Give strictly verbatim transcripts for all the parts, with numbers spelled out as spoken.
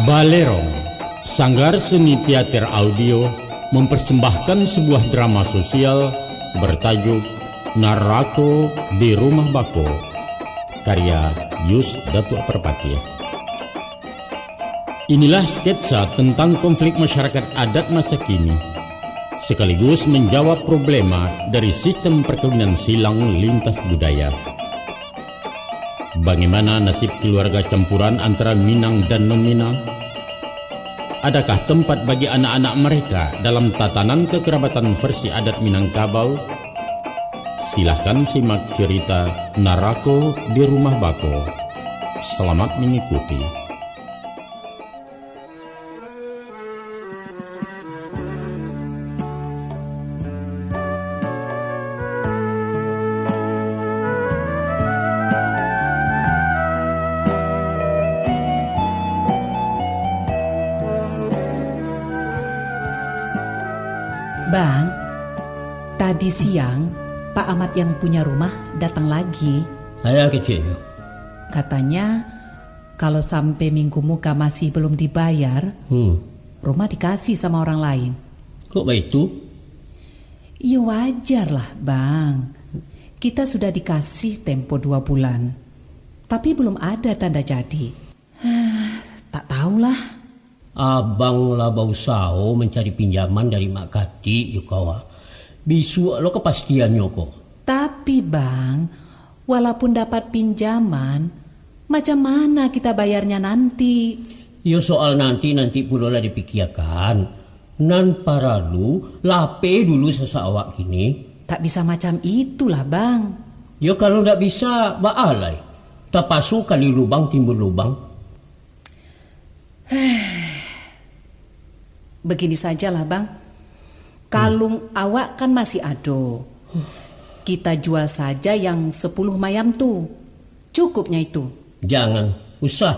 Balerong, Sanggar Seni Teater Audio mempersembahkan sebuah drama sosial bertajuk Narako di Rumah Bako, karya Yus Datuak Parpatiah. Inilah sketsa tentang konflik masyarakat adat masa kini, sekaligus menjawab problema dari sistem perkawinan silang lintas budaya. Bagaimana nasib keluarga campuran antara Minang dan non-Minang? Adakah tempat bagi anak-anak mereka dalam tatanan kekerabatan versi adat Minangkabau? Silahkan simak cerita Narako di Rumah Bako. Selamat mengikuti. Bang, tadi siang Pak Amat yang punya rumah datang lagi. Ayo kecil. Katanya, kalau sampai minggu muka masih belum dibayar, Hmm. rumah dikasih sama orang lain. Kok baitu? Iyo wajar lah, Bang. Kita sudah dikasih tempo dua bulan, tapi belum ada tanda jadi. Tak tahulah. Abang lah bausaho mancari pinjaman dari Mak Katik jo kawan. Bisuak lo kapastiannyo ko. Tapi, Bang, walaupun dapat pinjaman, macam mana kita bayarnya nanti? Yo, soal nanti-nanti pulo lah dipikiakan. Nan paralu, lapeh dulu sasak awak kini. Tak bisa macam itulah, Bang. Yo, kalau ndak bisa, baa lai. Tapaso kali lubang timbun lubang. Begini sajalah, Bang. Kalung awak kan masih ado. Kita jual saja yang sepuluh mayam tu. Cukupnya itu. Jangan, usah.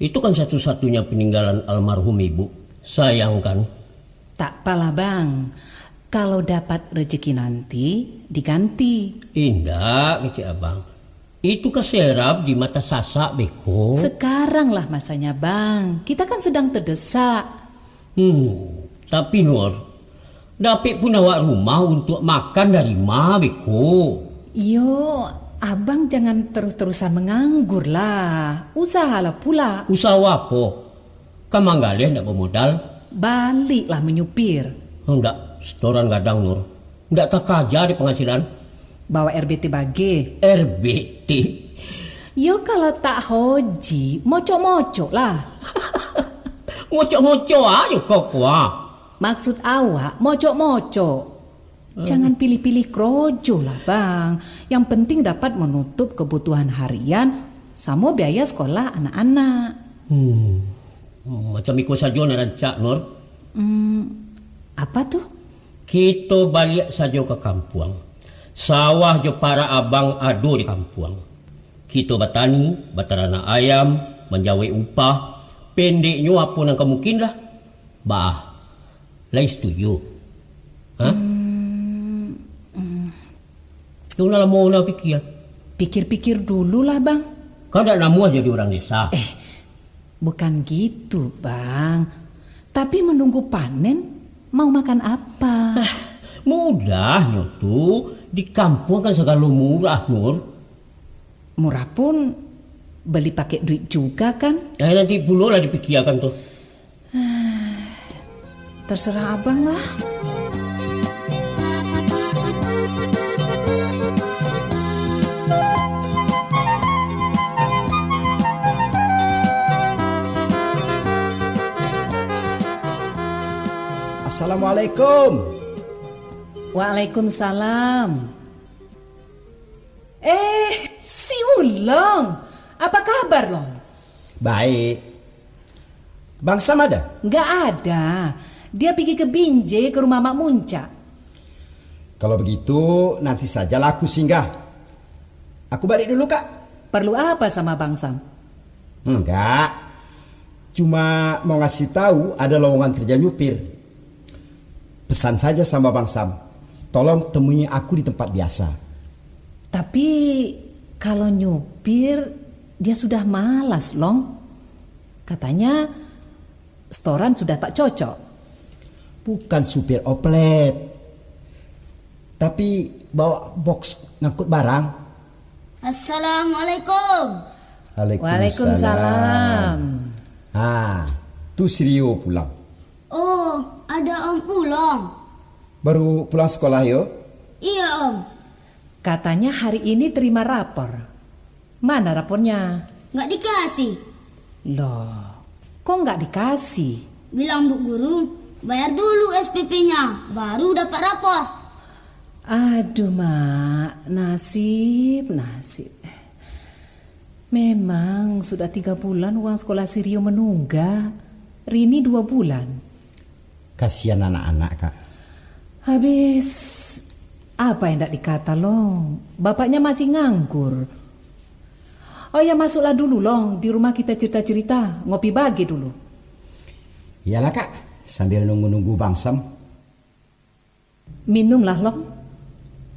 Itu kan satu-satunya peninggalan almarhum ibu. Sayangkan. Tak apalah, Bang. Kalau dapat rezeki nanti, diganti. Indak, kecek abang. Itu ka serap di mata sasak beko. Sekaranglah masanya, Bang. Kita kan sedang terdesak. Hmm, tapi Nur, dapek pun awak rumah untuak makan dari ma beko? Iyo, abang jangan terus-terusan menganggur lah. Usahalah pula. Usaho apo? Ka manggaleh ndak bamodal? Baliklah manyupir. Ndak, setoran gadang, Nur. Ndak takaja di pangasilan. Bawa R B T bagai. R B T? Yo, kalau tak hoji, mocok-mocok lah. Mocok-mocok aja kau kuah. Maksud awak, mocok-mocok. Jangan pilih-pilih krojo lah, Bang. Yang penting dapat menutup kebutuhan harian samo biaya sekolah anak-anak. Hmm. Macam iko sajo nan rancak, Nur. Hmm, apa tu? Kito baliak sajo ka kampuang. Sawah jo parak abang ado di kampuang. Kito batani, bataranak ayam, manjawek upah. Pendeknyo apo nan ka mungkin lah. Bah, lai setuju? Hah? Hmm, hmm. Tu lah lamo nak pikia. Pikir-pikir dulu lah, Bang. Kau ndak namuah jadi urang desa? Eh, bukan gitu, Bang. Tapi menunggu panen, mau makan apa? Ah, mudahnyo tu, di kampuang kan sagalo murah, Nur. Murah pun beli pakai duit juga, kan? Eh, nanti pulo lah dipikiakan tu. Terserah abang lah. Assalamualaikum. Waalaikumsalam. Eh, si Ulong. Apa kabar, Long? Baik. Bang Sam ada? Nggak ada. Dia pergi ke Binjai, ke rumah Mak Muncak. Kalau begitu, nanti sajalah aku singgah. Aku balik dulu, Kak. Perlu apa sama Bang Sam? Enggak. Cuma mau ngasih tahu ada lowongan kerja nyupir. Pesan saja sama Bang Sam. Tolong temui aku di tempat biasa. Tapi kalau nyupir, dia sudah malas, Long. Katanya, Setoran sudah tak cocok. Bukan supir oplet, tapi bawa box ngangkut barang. Assalamualaikum. Waalaikumsalam. Waalaikumsalam. Ha, tu si Rio pulang. Oh, ada Om pulang. Baru pulang sekolah, yo? Iya, Om. Katanya hari ini terima rapor. Mana rapornya? Nggak dikasih. Loh, kok nggak dikasih? Bilang Bu Guru, bayar dulu S P P-nya, baru dapat rapor. Aduh, Mak, nasib, nasib. Memang sudah tiga bulan uang sekolah si Rio menunggak. Rini dua bulan. Kasihan anak-anak, Kak. Habis, apa yang ndak dikata, Long? Bapaknya masih nganggur. Oh ya, masuklah dulu, Long. Di rumah kita cerita-cerita, ngopi bagi dulu. Iyalah, Kak. Sambil nunggu-nunggu Bang Sam. Minumlah, Long.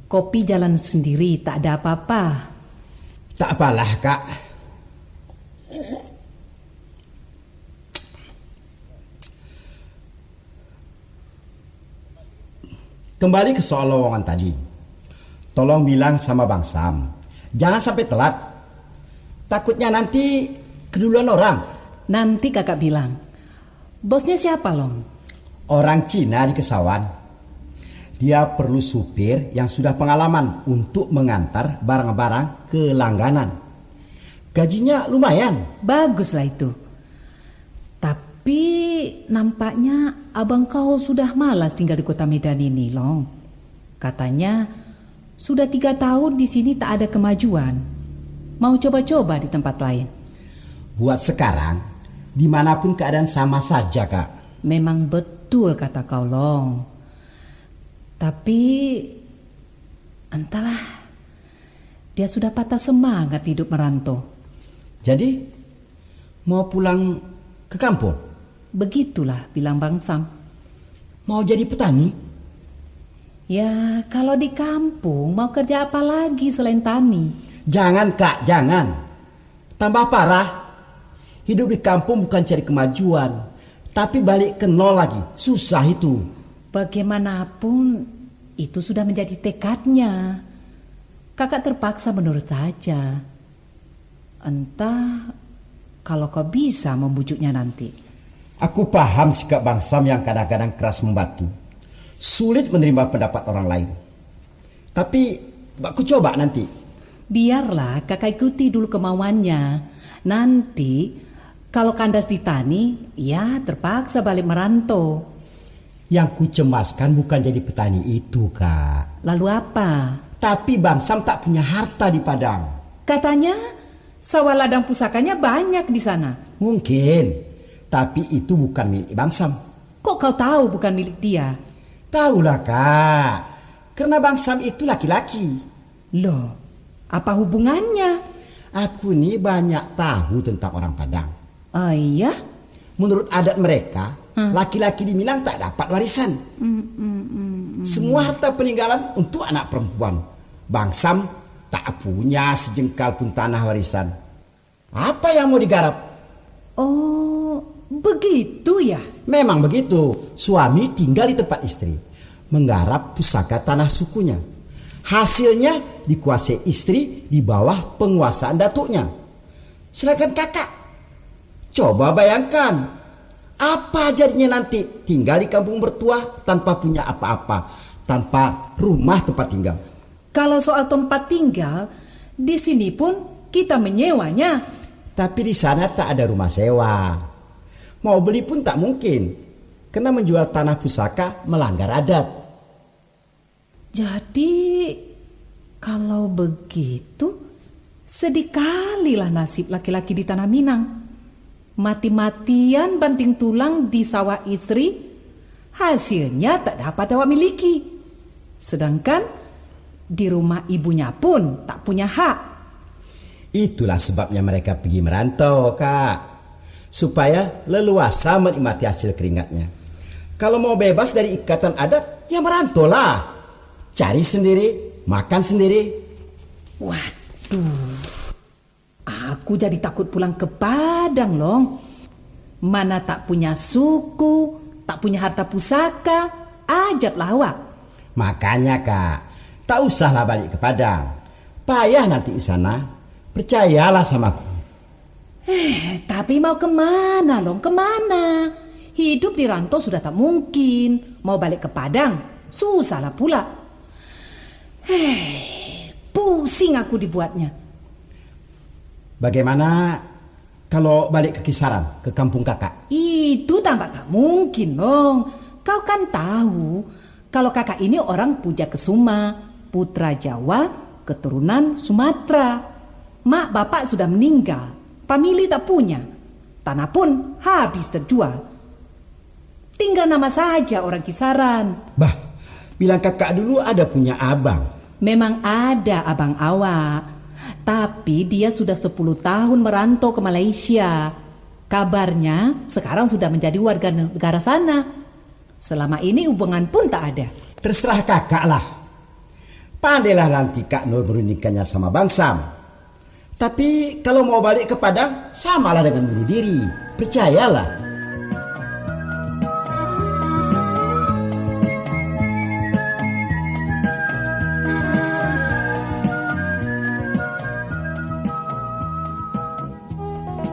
Kopi jalan sendiri, tak ada apa-apa. Tak apalah, Kak. Kembali ke soal lowongan tadi. Tolong bilang sama Bang Sam, jangan sampai telat. Takutnya nanti keduluan orang. Nanti Kakak bilang. Bosnya siapa, Long? Orang Cina di Kesawan. Dia perlu supir yang sudah pengalaman untuk mengantar barang-barang ke langganan. Gajinya lumayan. Baguslah itu. Tapi, nampaknya abang kau sudah malas tinggal di kota Medan ini, Long. Katanya, sudah tiga tahun di sini tak ada kemajuan. Mau coba-coba di tempat lain. Buat sekarang, dimanapun keadaan sama saja, Kak. Memang betul kata kau, Long. Tapi, entahlah. Dia sudah patah semangat hidup merantau. Jadi, mau pulang ke kampung? Begitulah bilang Bang Sam. Mau jadi petani? Ya, kalau di kampung, mau kerja apa lagi selain tani? Jangan, Kak, jangan. Tambah parah. Hidup di kampung bukan cari kemajuan, tapi balik ke nol lagi. Susah itu. Bagaimanapun, itu sudah menjadi tekadnya. Kakak terpaksa menurut saja. Entah kalau kau bisa membujuknya nanti. Aku paham sikap Bang Sam yang kadang-kadang keras membatu. Sulit menerima pendapat orang lain. Tapi, bak ku coba nanti. Biarlah kakak ikuti dulu kemauannya. Nanti, kalau kandas di tani, ya terpaksa balik merantau. Yang kucemaskan bukan jadi petani itu, Kak. Lalu apa? Tapi Bang Sam tak punya harta di Padang. Katanya, sawah ladang pusakanya banyak di sana. Mungkin, tapi itu bukan milik Bang Sam. Kok kau tahu bukan milik dia? Tahulah, Kak. Karena Bang Sam itu laki-laki. Loh, apa hubungannya? Aku ni banyak tahu tentang orang Padang. Oh iya? Menurut adat mereka, Hmm. laki-laki di Minang tak dapat warisan. Hmm, hmm, hmm, hmm. Semua harta peninggalan untuk anak perempuan. Bang Sam tak punya sejengkal pun tanah warisan. Apa yang mau digarap? Oh, begitu ya? Memang begitu. Suami tinggal di tempat istri, menggarap pusaka tanah sukunya. Hasilnya dikuasai istri di bawah penguasaan datuknya. Sedangkan kakak, coba bayangkan, apa jadinya nanti tinggal di kampung bertuah tanpa punya apa-apa, tanpa rumah tempat tinggal. Kalau soal tempat tinggal, di sini pun kita menyewanya. Tapi di sana tak ada rumah sewa. Mau beli pun tak mungkin, karena menjual tanah pusaka melanggar adat. Jadi, kalau begitu, sedih kalilah nasib laki-laki di tanah Minang. Mati-matian banting tulang di sawah istri, hasilnya tak dapat awak miliki. Sedangkan di rumah ibunya pun tak punya hak. Itulah sebabnya mereka pergi merantau, Kak. Supaya leluasa menikmati hasil keringatnya. Kalau mau bebas dari ikatan adat, ya merantaulah. Cari sendiri, makan sendiri. Waduh, aku jadi takut pulang ke Padang, Long. Mana tak punya suku, tak punya harta pusaka, ajablah awak. Makanya, Kak, tak usahlah balik ke Padang. Payah nanti di sana. Percayalah sama aku. Eh, tapi mau kemana, Long? Kemana? Hidup di rantau sudah tak mungkin. Mau balik ke Padang, susahlah pula. Eh, pusing aku dibuatnya. Bagaimana kalau balik ke Kisaran, ke kampung kakak? Itu tampak tak mungkin, Long. Kau kan tahu, kalau kakak ini orang Puja Kesuma, putra Jawa, keturunan Sumatera. Mak bapak sudah meninggal, famili tak punya. Tanah pun habis terjual. Tinggal nama saja orang Kisaran. Bah, bilang kakak dulu ada punya abang. Memang ada abang awak, tapi dia sudah sepuluh tahun merantau ke Malaysia. Kabarnya, sekarang sudah menjadi warga negara sana. Selama ini hubungan pun tak ada. Terserah kakak lah. Pandailah nanti Kak Nur merundingkannya sama Bang Sam. Tapi kalau mau balik ke Padang, samalah dengan bunuh diri. Percayalah.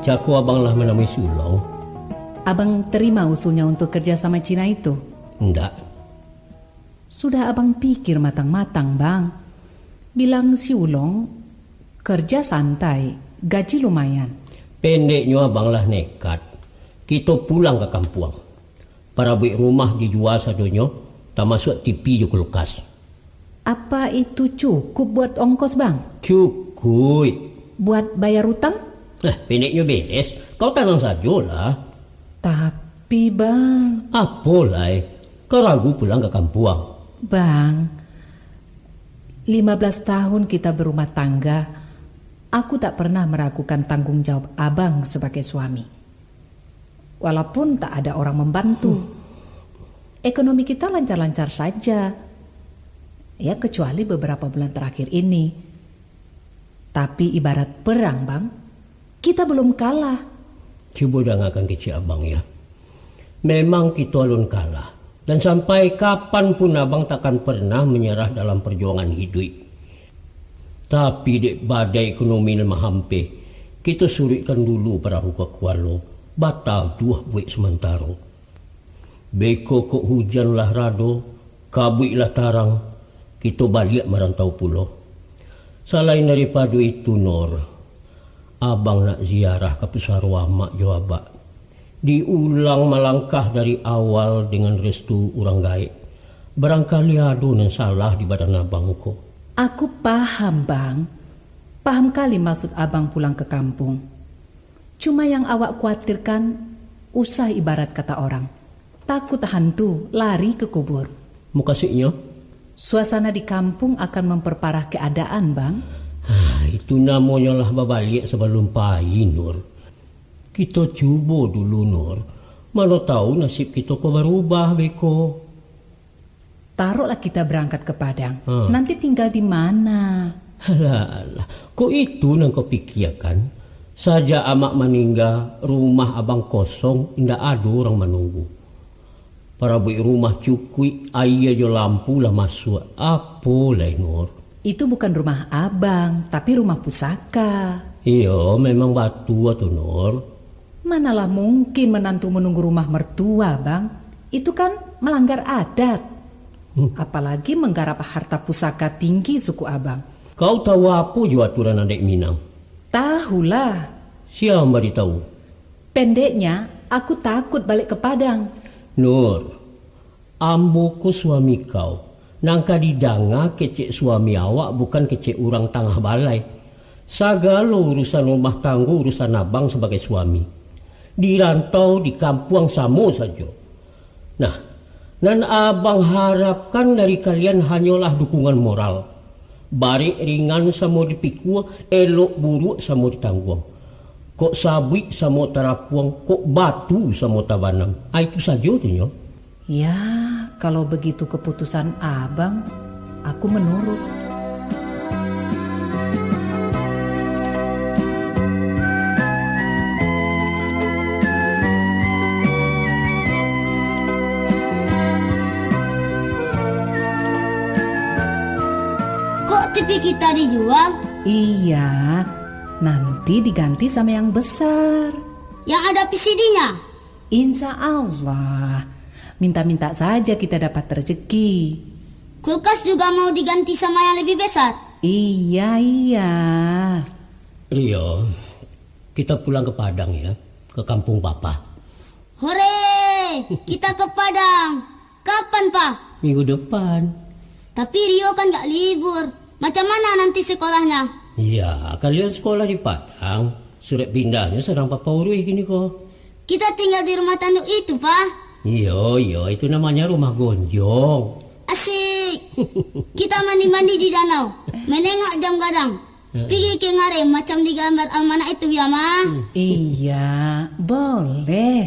Cako abang lah manamui si Ulong? Abang terima usulnya untuk kerja sama Cina itu? Ndak. Sudah abang pikir matang-matang, Bang. Bilang si Ulong, kerja santai, gaji lumayan. Pendeknyo abang lah nekat. Kito pulang ka kampuang. Parabuik rumah dijua sadonyo, tamasuak T V jo kulkas. Apa itu cukup buat ongkos, Bang? Cukuik. Buat bayar utang? Eh, pendeknyo beres. Kau tanang sajolah. Tapi, Bang. Apo lai? Kau ragu pulang ka kampuang? Bang, lima belas tahun kita berumah tangga, aku tak pernah meragukan tanggung jawab Abang sebagai suami. Walaupun tak ada orang membantu. Hmm. Ekonomi kita lancar-lancar saja. Ya, kecuali beberapa bulan terakhir ini. Tapi ibarat perang, Bang. Kita belum kalah. Cubo dangakan kecek abang, ya. Memang kito alun kalah. Dan sampai kapan pun abang takkan pernah manyarah dalam parjuangan hiduik. Tapi dek badai ekonomi nan mahampeh, kito suruikkan dulu parahu ka kualo, bataduah buek samantaro. Beko kok hujan lah rado, kabuik lah tarang, kito baliak marantau pulo. Salain daripado itu, Nur, abang nak ziarah ka pusaro amak jo abak. Diulang malangkah dari awal dengan restu urang gaek. Barangkali ado nan salah di badan abang ko. Aku paham, Bang. Paham kali maksud Abang pulang ke kampung. Cuma yang awak kuatirkan, usah ibarat kata orang, takut hantu lari ke kubur. Mukasuiknyo? Suasana di kampung akan memperparah keadaan, Bang. Ah, itu namonyo lah babaliak sabalum pai, Nur. Kito cubo dulu, Nur. Mano tahu nasib kito ko barubah beko. Taruhlah kita berangkat ke Padang. Hmm. Nanti tinggal di mana? Alah, alah. Kok itu nan kau pikiakan? Sajak amak maningga, rumah abang kosong, indak ado urang manunggu. Parabuik rumah cukuik, aia jo lampu lah masuak. Apo lai, Nur? Itu bukan rumah abang, tapi rumah pusaka. Iyo, memang batua tu, Nur. Manalah mungkin manantu manunggu rumah mertua, Bang. Itu kan melanggar adat. Hmm. Apalagi menggarap harta pusaka tinggi suku abang. Kau tahu apo jo aturan adaik Minang? Tahulah. Sia mambari tahu? Pendeknya, aku takut balik ke Padang. Nur, ambo ko suami kau. Nan ka didanga kecek suami awak bukan kecek urang tangah balai. Sagalo urusan rumah tanggo urusan abang sabagai suami. Di rantau, di kampuang samo sajo. Nah, nan abang harapkan dari kalian hanyolah dukungan moral. Barek ringan samo dipikua, elok buruak samo ditangguang. Kok sabuik samo tarapuang, kok batu samo tabanam. Ah, itu sajo tu nyo. Ya, kalau begitu keputusan abang, aku menurut. Kita dijual? Iya, nanti diganti sama yang besar. Yang ada V C D-nya? Insya Allah. Minta-minta saja kita dapat rezeki. Kulkas juga mau diganti sama yang lebih besar? Iya, iya. Rio, kita pulang ke Padang ya, ke kampung Papa. Hore! Kita ke Padang. Kapan, Pa? Minggu depan. Tapi Rio kan gak libur. Macam mana nanti sekolahnya? Iya, kalian sekolah di Padang. Surat pindahnyo sadang Papa uruih kini ko. Kita tinggal di rumah tanduk itu, Pa. Iyo, iyo, itu namanya rumah gonjong. Asik. Kita mandi-mandi di danau, menengok jam gadang. Heeh. Pigi ka ngarai macam di gambar almanak itu, ya, Ma? Iya, boleh.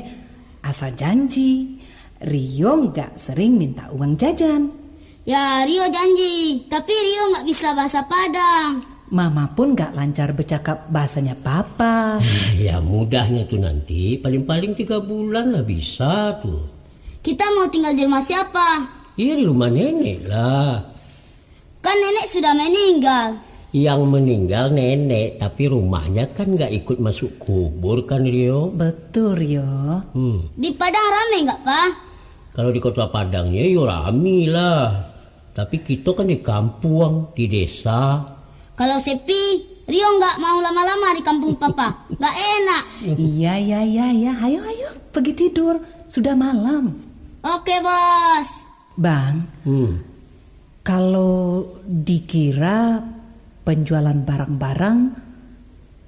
Asal janji, Rio nggak sering minta uang jajan. Ya, Rio janji, tapi Rio nggak bisa bahasa Padang. Mama pun nggak lancar bercakap bahasanya Papa. Ya, mudahnya tu nanti, paling-paling tiga bulan lah bisa tu. Kita mau tinggal di rumah siapa? Iya, di rumah nenek lah. Kan nenek sudah meninggal. Yang meninggal nenek, tapi rumahnya kan nggak ikut masuk kubur kan, Rio? Betul, Rio. Hmm. Di Padang rame nggak, Pa? Kalau di kota Padangnya, yo rame lah. Tapi kita kan di kampuang, di desa. Kalau sepi, Rio nggak mau lama-lama di kampung Papa. Nggak enak. Iya, iya, iya, iya. Ayo, ayo, pergi tidur. Sudah malam. Oke, Bos. Bang, Hmm. kalau dikira penjualan barang-barang,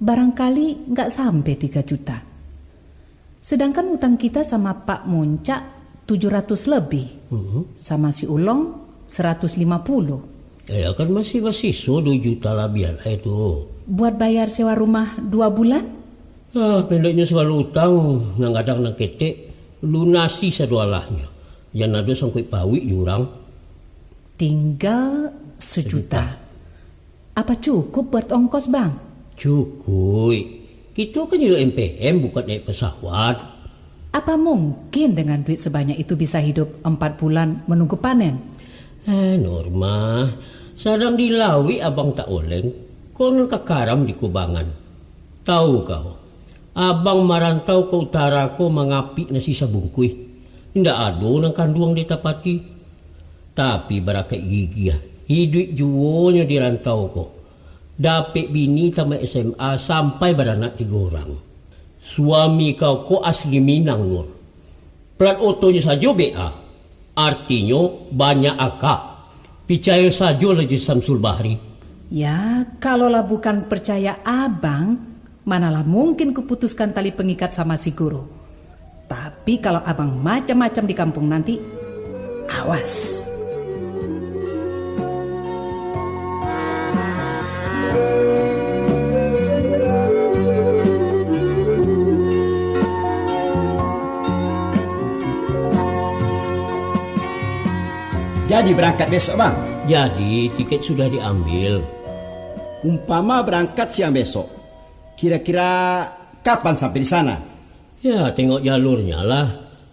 barangkali nggak sampai tiga juta. Sedangkan utang kita sama Pak Muncak tujuh ratus lebih, Hmm. sama si Ulong seratus lima puluh. Ya, kan masih basiso dua juta labiah lah itu. Buat bayar sewa rumah dua bulan? Ah, pendeknyo sagalo utang, nan gadang nan ketek, lunasi sadoalahnyo. Jan ado sangkuik pauik jo urang. Tinggal sejuta. Sejuta. Apa cukup buat ongkos, Bang? Cukuik. Kito kan hiduik M P M, bukan naiak pesawat. Apa mungkin dengan duit sebanyak itu bisa hidup empat bulan menunggu panen? Eh, Norma, sadang di lauik abang tak oleng, konon ka karam di kubangan. Tahu kau, abang marantau ka utara ko mangapik nasi sabungkuih. Indak ado nan kanduang di tapati. Tapi barakaik gigiah, hiduik juonyo di rantau ko. Dapek bini tamat S M A sampai baranak tigo urang. Suami kau ko asli Minang, Nur. Plat otonyo sajo B A, artinyo banyak aka. Picayo sajolah jo Samsul Bahri. Ya, kalau lah bukan percaya abang, manalah mungkin kuputuskan tali pengikat sama si guru. Tapi kalau abang macam-macam di kampung nanti, awas. Jadi berangkat besok, Bang? Jadi, tiket sudah diambil. Umpama berangkat siang besok, kira-kira kapan sampai di sana? Ya, tengok jalurnya lah.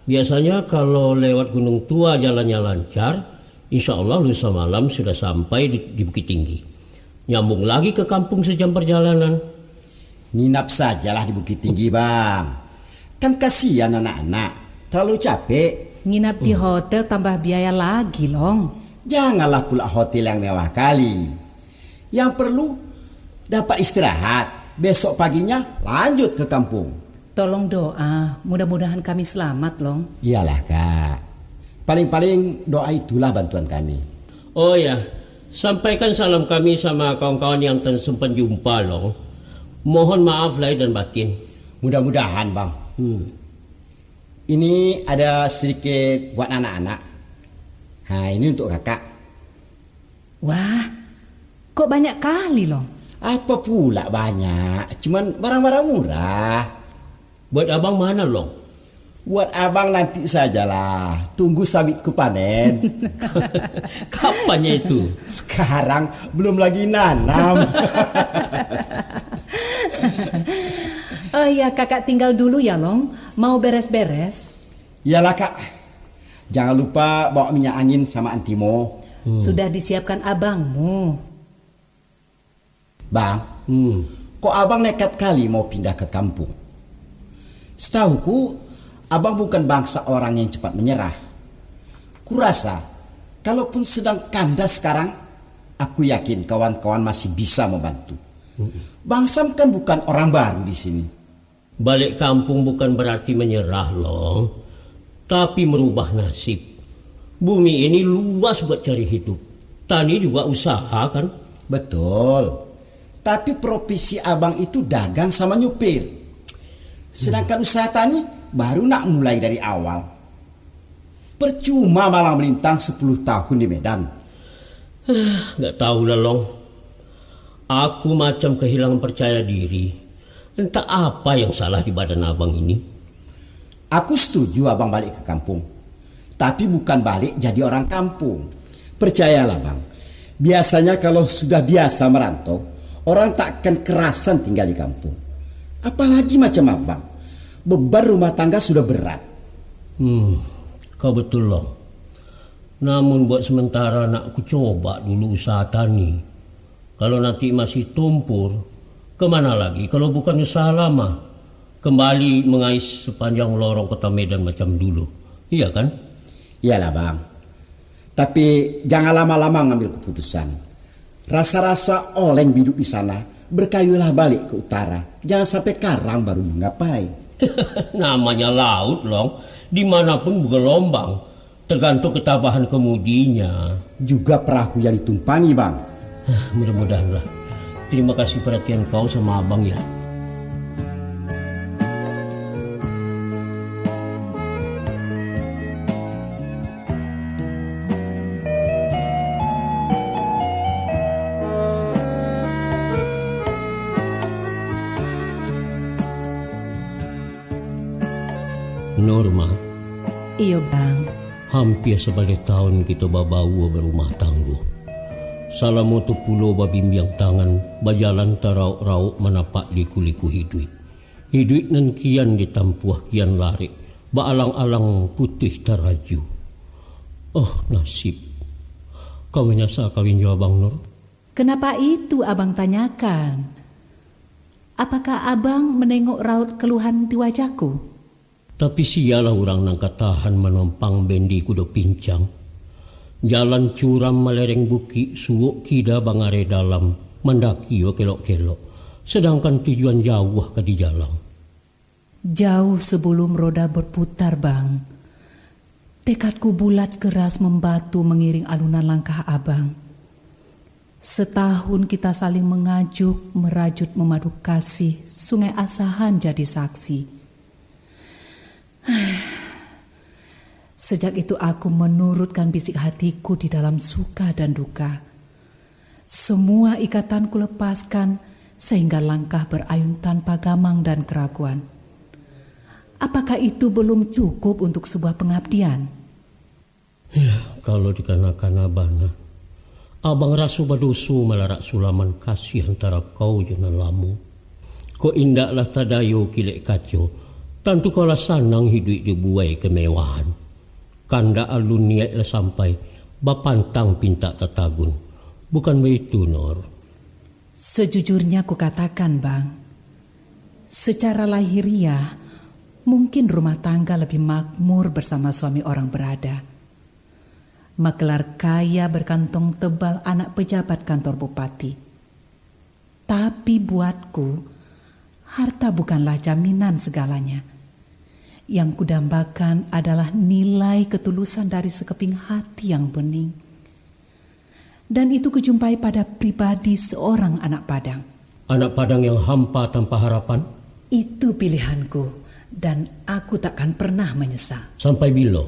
Biasanya kalau lewat Gunung Tua jalannya lancar, insya Allah lusa malam sudah sampai di, di Bukittinggi. Nyambung lagi ke kampung sejam perjalanan. Nginap sajalah di Bukittinggi, Bang. Kan kasihan anak-anak, terlalu capek. Nginap di Hmm. hotel tambah biaya lagi, Long. Janganlah pula hotel yang mewah kali. Yang perlu dapat istirahat, besok paginya lanjut ke kampung. Tolong doa, mudah-mudahan kami selamat, Long. Iyalah, Kak. Paling-paling doa itulah bantuan kami. Oh ya, sampaikan salam kami sama kawan-kawan yang tak sempat jumpa, Long. Mohon maaf lahir dan batin. Mudah-mudahan, Bang. Hmm. Ini ada sedikit buat anak-anak. Ha, ini untuk Kakak. Wah, kok banyak kali, Long? Apa pula banyak? Cuman barang-barang murah. Buat abang mana, Long? Buat abang nanti sajalah. Tunggu sawitku panen. Kapannya itu? Sekarang belum lagi nanam. Oh iya, kakak tinggal dulu ya, Long. Mau beres-beres. Iyalah, Kak. Jangan lupa bawa minyak angin sama antimo. Hmm. Sudah disiapkan abangmu. Bang, hmm, kok abang nekat kali mau pindah ke kampung? Setahuku, abang bukan bangsa orang yang cepat menyerah. Kurasa, kalaupun sedang kandas sekarang, aku yakin kawan-kawan masih bisa membantu. Hmm. Bang Sam kan bukan orang baru di sini. Balik kampung bukan berarti menyerah, Long, tapi merubah nasib. Bumi ini luas buat cari hidup. Tani juga usaha, kan? Betul. Tapi profesi abang itu dagang sama nyupir. Sedangkan usaha tani baru nak mulai dari awal. Percuma malang melintang sepuluh tahun di Medan. Nggak tahu lah, Long. Aku macam kehilangan percaya diri. Entah apa yang salah di badan abang ini. Aku setuju abang balik ke kampung. Tapi bukan balik jadi orang kampung. Percayalah, Bang. Biasanya kalau sudah biasa merantau, orang tak akan kerasan tinggal di kampung. Apalagi macam abang. Beban rumah tangga sudah berat. Hmm, kau betul, Long. Namun buat sementara nak ku coba dulu usaha tani. Kalau nanti masih tumpur, kemana lagi kalau bukan usaha lama? Kembali mengais sepanjang lorong kota Medan macam dulu. Iya kan? Iyalah, Bang. Tapi jangan lama-lama ngambil keputusan. Rasa-rasa oleng biduk di sana, berkayulah balik ke utara. Jangan sampai karang baru menggapai. Namanya laut, Long. Dimanapun bergelombang. Tergantung ketabahan kemudinya. Juga perahu yang ditumpangi, Bang. Mudah-mudahanlah. Terima kasih perhatian kau sama abang, ya. Norma. Iyo, Bang. Hampia sabaleh taun kito babaua barumah tanggo. Salamo tu pulo babimbiang tangan, bajalan tarauk-rauk manapak liku-liku iduik. Iduik nan kian ditampuah kian larek, baalang-alang putuih taraju. Oh, nasib! Kau manyasa kawin jo Abang Nur? Kenapa itu Abang tanyakan? Apakah Abang menengok raut keluhan di wajahku? Tapi sialah urang nan ka tahan manompang bendi kudo pincang. Jalan curam malereng bukik, suok kida bangareh dalam, mandaki bakelok-kelok, sadangkan tujuan jauah ka dijalang. Jauh sebelum roda berputar, Bang, tekadku bulat keras membatu mengiring alunan langkah Abang. Setahun kita saling mengajuk, merajut, memadu kasih, Sungai Asahan jadi saksi. Sejak itu aku menurutkan bisik hatiku di dalam suka dan duka. Semua ikatan kulepaskan, sehingga langkah berayun tanpa gamang dan keraguan. Apakah itu belum cukup untuk sebuah pengabdian? Ya, kalau dikanakan abang, nah. Abang raso badoso malarak sulaman kasih antara kau jo nan lamo. Kok indaklah tadayo kilek kaco, tantu kau lah sanang hiduik jo buai kemewahan. Kandak alun niaik lah sampai, bapantang pintak tatagun. Bukan baitu, Nor. Sejujurnya kukatakan, Bang, secara lahiriah, mungkin rumah tangga lebih makmur bersama suami orang berada. Makelar kaya berkantong tebal anak pejabat kantor bupati. Tapi buatku, harta bukanlah jaminan segalanya. Yang kudambakan adalah nilai ketulusan dari sekeping hati yang bening. Dan itu kujumpai pada pribadi seorang anak Padang. Anak Padang yang hampa tanpa harapan? Itu pilihanku, dan aku takkan pernah menyesal. Sampai bilo?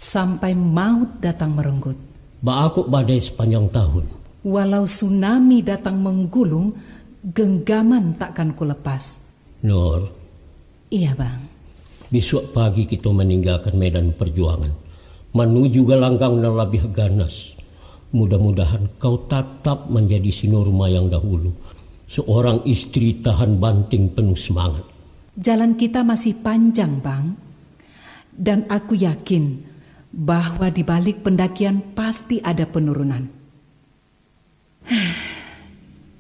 Sampai maut datang merenggut. Baa kok badai sepanjang tahun? Walau tsunami datang menggulung, genggaman takkan kulepas. Nur. Iya, Bang. Bisuak pagi kito maninggakan medan parjuangan, manuju galanggang nan labiah ganas. Mudah-mudahan kau tatap manjadi si Norma yang dahulu, seorang istri tahan banting penuh semangat. Jalan kita masih panjang, Bang. Dan aku yakin bahwa di balik pendakian pasti ada penurunan.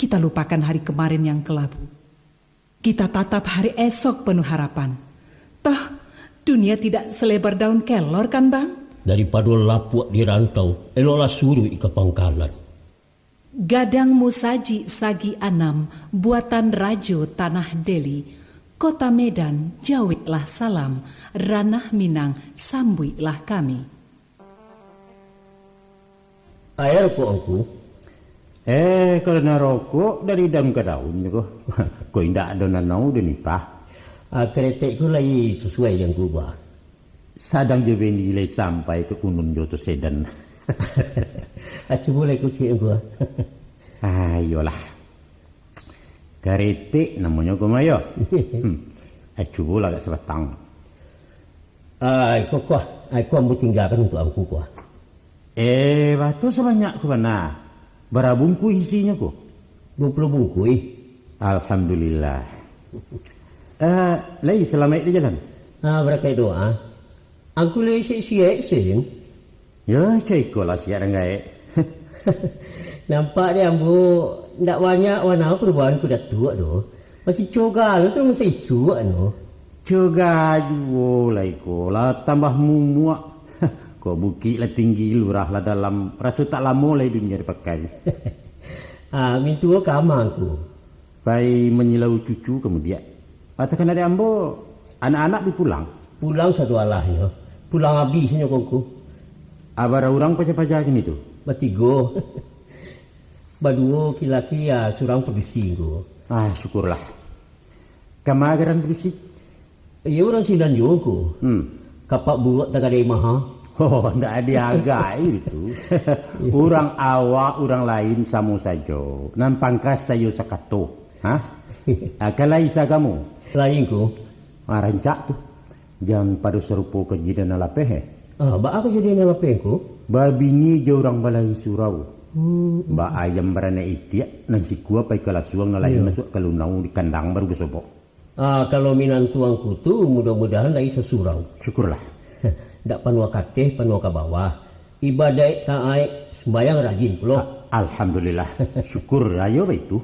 Kita lupakan hari kemarin yang kelabu. Kita tatap hari esok penuh harapan. Toh, dunia tidak selebar daun kelor kan, Bang? Daripado lapuak di rantau, eloklah suruik ka pangkalan. Gadang Musajik Sagi Anam, buatan Rajo Tanah Deli, Kota Medan, jaweklah salam, Ranah Minang, sambuiklah kami. Aia rokok angku? Eh, kalau nak rokok dari daun ka daun ko. Ko indak ado nanau den ipah. Ah, keretek ko lai sasuai jo angku, Bah. Sadang jo bini lai sampai ka kunun jo tu sedan. Ah, cubo lai kuciak angku, ah. Ah, iyolah. Karetek namonyo ko mah yo. Hmm. Ah, cubolah agak sabatang. Ah, iko ko, ah, iko ambo tinggakan untuak angku ko. Eh, batua sabanyak ko bana. Bara bungkuih isinyo ko? Duo puluah bungkuih. Alhamdulillah. Eh, lai salamaik di jalan? Ah, barakaik doa. Angku lai siek-siek sen. Yo, cako iko lah siek dek gaek. Nampak dek ambo, ndak banyak bana parubahan ko Datuak doh. Masih coga lo samo saisuak no. Coga juo lai ko, lah tambah mumuak. Kok bukik lah tinggi, lurah lah dalam, raso tak lamo lai dunia dipakai. Ah, mintuo ka ma angku? Pai manyilau cucu ka mudiak. Atau kan dek ambo, anak-anak bi pulang? Pulang sadoalahnyo. Pulang abih nyo ko angku. Ah, bara urang paja-paja kini tu? Batigo. Baduo laki-laki, ya, surang padusi angku. Ah, syukurlah. Kama garan padusi? Iyo urang sinan juo angku. Hmm. Kapak buruak tagadai maha. Oh, ndak diagai itu. Urang awak, urang lain samo sajo. Nan pangkas sayo sakato. Ha? Ah, ka lai saagamo? Lai angku. Ah, rancak tu. Jan pado sarupo kajadian nan lapeh, eh? Ah, baa kajadian nan lapeh angku? Babini jo urang balain surau. Hmm. Baayam baranak itiak, nan sikua pai ka lasuang, nan lain masuak ka lunau di kandang baru basobok. Ah, kalau minantu angku tu mudah-mudahan lai sasurau. Syukurlah. Ndak panuah ka ateh, panuah ka bawah. Ibadaik taat, sumbayang rajin pulo. A-, alhamdulillah. Syukur, ayo baitu.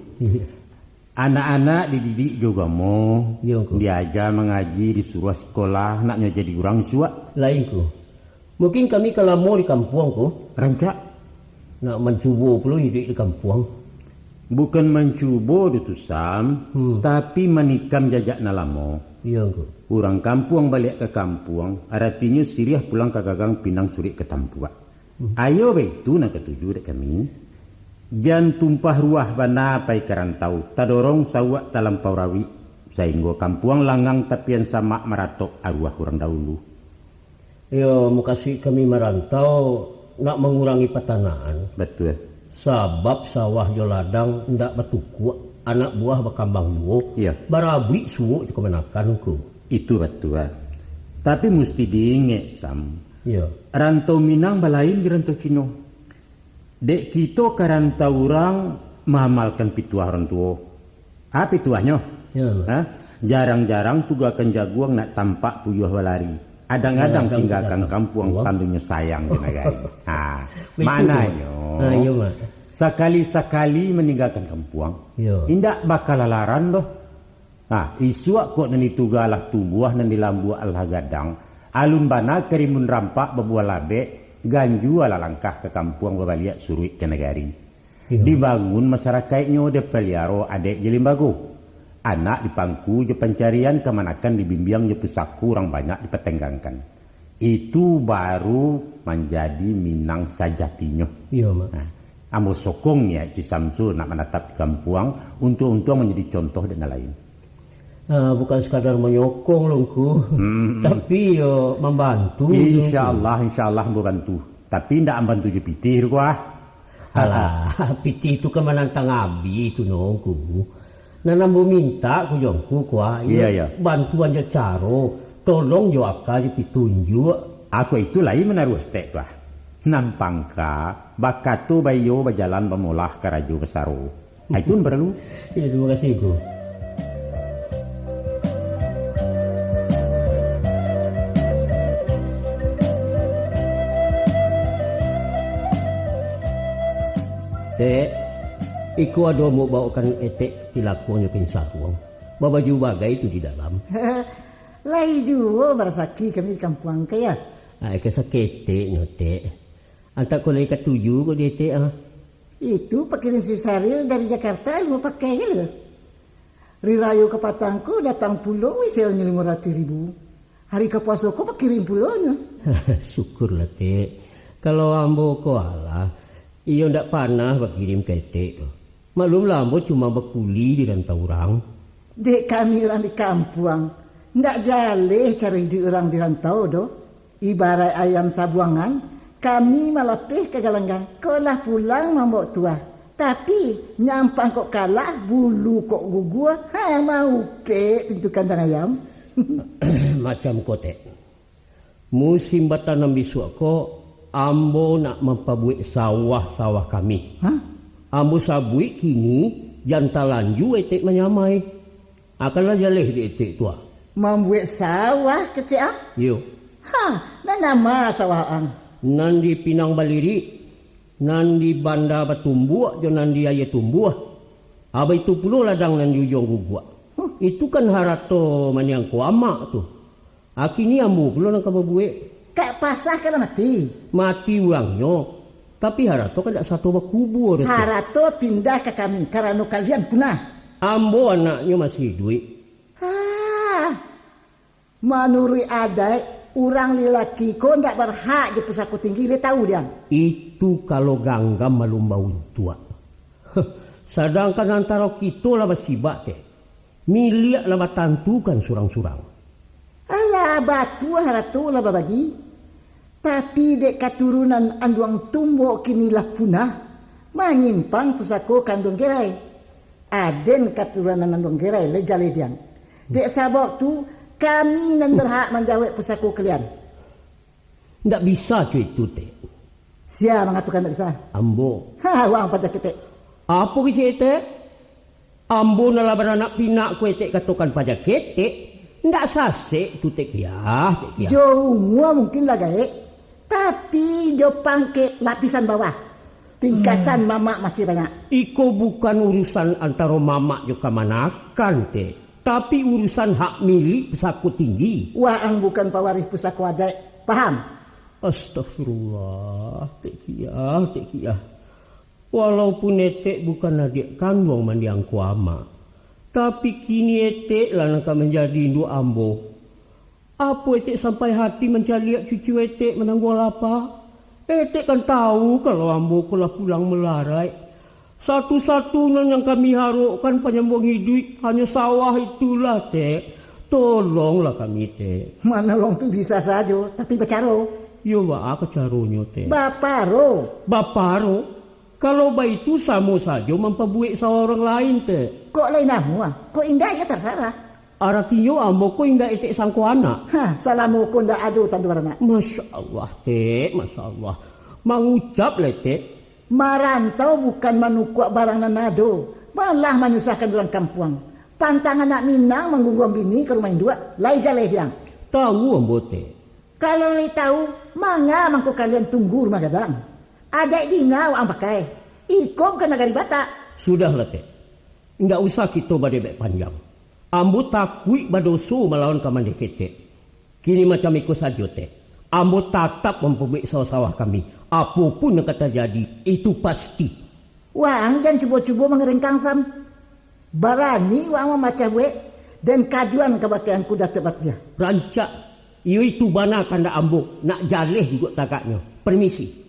Anak-anak dididik jo agamo, Iyo, angku. Diaja mangaji, disuruah sikolah, naknyo jadi urang isuak. Lain, angku. Mungkin kami ka lamo di kampuang, angku. Rancak. Nak mancubo pulo iduik di kampuang. Bukan mancubo, Dutu Sam, Hmm. tapi manikam jajak nan lamo. Iyo, angku. Urang kampuang baliak ka kampuang, aratinyo siriah pulang ka gagang, pinang suruik ka tampuak. Hmm. Ayo baitu nan katuju dek kami. Jan tumpah ruah bana pai ka rantau, tadorong sauak talampau rawik, sainggo kampuang langang tapian samak maratok aruah urang dahulu. Iyo, mukasuik kami marantau nak mangurangi patanakan. Batua. Sabab sawah jo ladang indak batukuak, anak buah bakambang juo, Iyo. barabuik suok jo kamanakan, angku. Itu batua. Tapi musti diingek, Sam. Iyo. Rantau Minang balain jo rantau Cino. Dek kito ka rantau urang maamalkan pituah urang tuo. A pituahnyo? Iyo. Ha? Jarang-jarang tugakan jaguang nak tampak puyuah balari. Adang-adang Adang tinggakan tinggakan kampuang kampuang. tandunyo sayang jo nagari. Ha, Baitu tu, maknanyo, Mak. Ha, iyo, Mak. sakali-sakali maninggakan kampuang, Iyo. indak bakalalaran doh. Nah, isuak kok nan dituga lah tumbuah, nan di lambuak alah gadang, alun bana ka rimbun rampak babuah labek, ganjua lah langkah ka kampuang babaliak suruik ka nagari. Iyo. Dibangun masarakaiknyo, dipaliaro adaik jo limbago. Anak dipangku jo pancarian, kamanakan dibimbiang jo pusako, urang banyak dipatanggangkan. Itu baru manjadi Minang sajatinyo. Iyo, Mak. Nah, ambo sokong niaik si Samsul nak manatap di kampuang, untuang-untuang manjadi contoh dek nan lain. Ah, bukan sakadar manyokong lo, Ngku, Hmm. tapi yo mambantu lo, Ngku. Insya Allah, insya Allah ambo bantu. Tapi ndak mambantu jo pitih tu, ah. Alah, pitih tu kan manantang abih tu no, Ngku. Nan ambo mintak ko jo Ngku ko, ah, Iya, iyo, iya. bantuan jo caro, tolong jo aka jo pitunjuak. Ako itu lai manaruah stek tu, ah. Nan pangka, bakato baiyo bajalan bamolah karajo basaro. Ah, itu nan paralu. Iyo, tarimo kasih, Ngku. Tek, Iko ado ambo baokan etek tilakuangnyo ka insaruang. Babaju bagai tu di dalam. Lai juo barasaki kami di kampuang ka, ya? Ai, ka saketeknyo, Tek. Antak ko lai katuju ko di etek, ah. Itu pakirim si Saril dari Jakarta, lu pakai ka lu? Ri rayo kapatang ko datang pulo wiselnyo limo ratuih ribu. Hari ka puaso ko pakirim pulonyo. Syukurlah, Tek. Kalau ambo ko alah, iyo ndak panah bakirim ka etek tu. Maklumlah, ambo cuma bakuli di rantau urang. Dek kami urang di kampuang, ndak jaleh caro iduik urang di rantau doh. Ibaraik ayam sabuangan, kami malapeh ka galanggang, kok lah pulang mambawok tuah. Tapi, nyampang kok kalah, bulu kok gugua, ha, maupek pintu kandang ayam. Macam ko, Tek. Musim batanam bisuak ko, ambo nak mampabuek sawah-sawah kami. Hah? Ambo sabuik kini, jan talanjua etek manyamai. Akanlah jaleh di etek tu, ah. Mambuek sawah kecek, ah? Iyo. Ha, nan nama sawah ang? Nan di Pinang Balirik, nan di Banda Batumbuak, jo nan di Aia Tumbuah. Abah itu pulo ladang nan di Ujuang Guguak. Huh. Itu kan harato maniangko amak tu. Akini ambo pulo nan ka babuek. Kak pasah ka lah mati? Mati urangnyo, tapi harato kan dak sato bakubua doh tu. Harato pindah ka kami, karano kalian punah. Ambo anaknyo masih iduik. Ah, manuruik adaik, urang lilaki ko ndak barhak jo pusako tinggi, lai tahu diang. Itu kalau ganggam malum bauntuak. Sadangkan antaro kito lah basibak, Tek. Miliak lah batantukan surang-surang. Alah, batua harato lah babagi. Tapi dek katurunan Anduang Tumbok kini lah punah, manyimpang pusako ka Anduang Gerai. Aden katurunan Anduang Gerai lai jaleh diang. Dek sabab tu, kami nan barhak manjawek pusako kalian. Ndak bisa co itu, Tek. Sia mangatokan ndak bisa? Ambo. Ha, waang paja ketek. Apo kecek etek? Ambo nan lah baranak pinak ko etek katokan paja ketek? Ndak sasek tu, Tek Kiah, Tek Kiah. Jo umua mungkin lah gaek, tapi jo pangkek lapisan bawah, tingkatan mamak masih banyak. Iko bukan urusan antaro mamak jo kamanakan, Tek. Tapi urusan hak milik pusako tinggi. Waang bukan pawarih pusako adaik, paham? Astagfirullah, Tek Kiah, Tek Kiah. Walaupun etek bukan adiak kanduang mandiang ko amak, tapi kini etek lah nan ka manjadi induak ambo. Apo etek sampai hati mancaliak cucu etek manangguang lapa? Etek kan tahu kalau ambo ko lah pulang malaraik. Satu-satunya nan kami harokkan panyambuang iduik hanyo sawah itulah, Tek. Tolonglah kami, Tek. Manolong tu bisa sajo, tapi bacaro. Yo, baa ka caronyo, Tek? Baparo. Baparo? Kalau baitu, samo sajo mampabuek sawah urang lain, Tek. Kok lain amuah? Kok indak, yo tarsarah. Aratinyo, ambo ko indak etek sangko anak. Ha, salamo ko ndak ado tando baranak. Masya Allah, Tek, Masya Allah. Mangucap lah, Tek. Marantau bukan manukuak barang nan ado, malah manyusahkan urang kampuang. Pantang anak Minang manggungguang bini ka rumah induak, lai jaleh diang. Tahu ambo, Tek. Kalau lai tahu, manga mangko kalian tunggu rumah gadang? Adaik dina waang pakai. Iko bukan nagari Batak. Sudahlah, Tek. Indak usah kito badebek panjang. Ambo takuik badoso malawan kamandeh ketek. Kini macam iko sajo, Tek. Ambo tatap mampabuek sawah-sawah kami. Apo pun nan ka tajadi, itu pasti. Waang jan cubo-cubo mangarengkang, Sam. Barani waang mamacah buek, den kajuan kabake Angku Datuak Batiah. Rancak. Iyo itu bana kandak ambo, nak jaleh duduak tagaknyo. Permisi.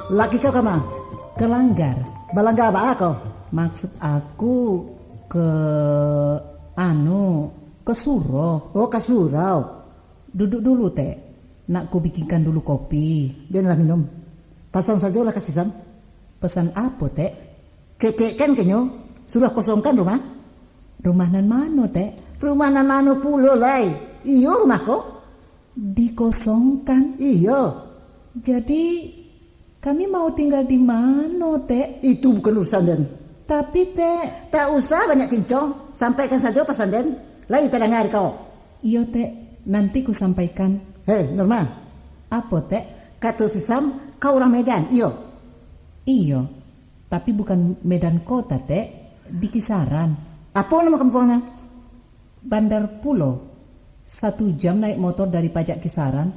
Laki kau kama? Ka langgar. Balanggar baa kau? Maksud aku ke, anu, ke surau. Oh, ka surau. Duduk dulu, Tek. Nak ku bikinkan dulu kopi. Janlah minum. Pasan sajolah ka Sisan. Pesan apo, Tek? Ketek kan kenyo, suruah kosongkan rumah. Rumah nan mano, Tek? Rumah nan mano pulo lai? Iyo, rumah ko. Dikosongkan? Iyo. Jadi, Kami mau tinggal di mano, Tek? Itu bukan urusan den. Tapi, Tek. Tak usah banyak cincong, sampaikan sajo pasan den. Lai tadanga di kau. Iyo, Tek. Nanti ku sampaikan. Hei, Norma. Apo, Tek? Kato si Sam, kau urang Medan, iyo? Iyo, tapi bukan Medan kota, Tek. Di Kisaran. Apo namo kampuangnyo? Bandar Pulo. Satu jam naik motor dari pajak Kisaran.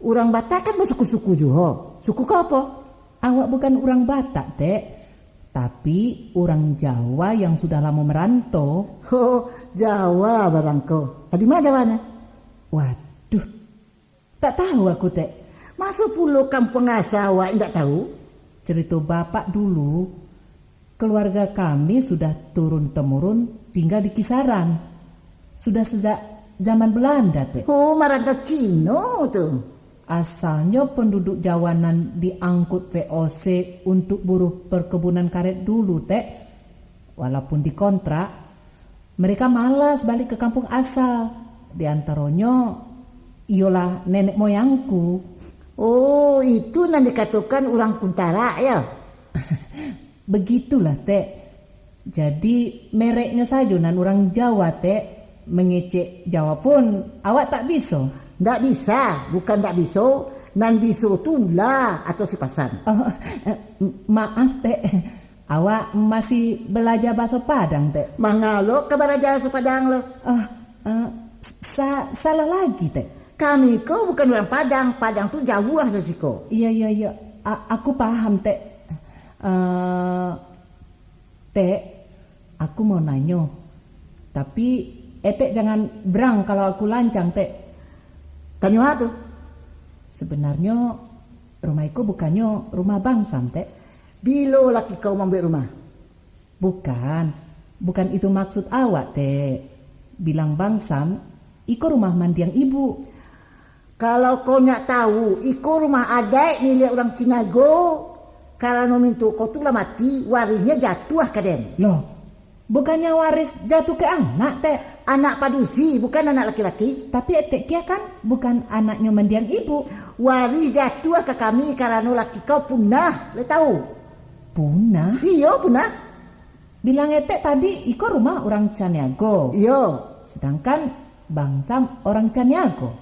Urang Batak kan basuku-suku juo. Suku kau apo? Awak bukan urang Batak, Tek. Tapi urang Jawa yang sudah lamo merantau. Oh, Jawa barangko. Adi ma Jawanyo? Waduh, tak tahu aku, Tek. Maso pulo kampuang asa awak indak tahu? Cerito bapak dulu, keluarga kami sudah turun-temurun tinggal di Kisaran. Sudah sejak zaman Belanda, Tek. Oh, marantau Cino tu. Asalnyo penduduk Jawa nan diangkut V O C untuk buruh perkebunan karet dulu, Tek. Walaupun dikontrak, mereka malas balik ke kampung asal. Di antaronyo, iyolah nenek moyangku. Oh, itu nan dikatokan urang Kuntara, ya? Begitulah, Tek. Jadi, mereknyo sajo nan urang Jawa, Tek. Mengecek Jawa pun awak tak biso. Ndak bisa, bukan ndak biso. Nan biso tu Ula atau si Pasan. Oh, maaf, Tek. Awak masih balaja bahaso Padang, Tek? Mangalo ka balaja bahaso Padang lo? Ah, eh, sa-, salah lagi, Tek. Kami ko bukan urang Padang, Padang tu jauah dari siko. Iya, iya, iya. A-, aku paham, Tek. Eh, Tek, aku mau nanyo. Tapi, Etek jangan berang kalau aku lancang, Tek. Tanyo a tu? Sebenarnyo, rumah iko bukannyo rumah Bang Sam, Tek. Bilo laki kau mambuek rumah? Bukan. Bukan itu maksud awak, Tek. Bilang Bang Sam, iko rumah mandiang ibu. Kalau kau nyak tahu, iko rumah adaik milik urang Cinago. Karano mintuak kau tu lah mati, warihnyo jatuah ka den. Loh, bukannya waris jatuh ke anak, Tek? Anak padusi, bukan anak laki-laki. Tapi Etek kia kan bukan anaknyo mandiang ibu. Warih jatuah ka kami karano laki kau punah, lai tahu? Punah? Iyo, punah. Bilang Etek tadi, iko rumah urang Caniago. Iyo. Sedangkan Bang Sam urang Caniago.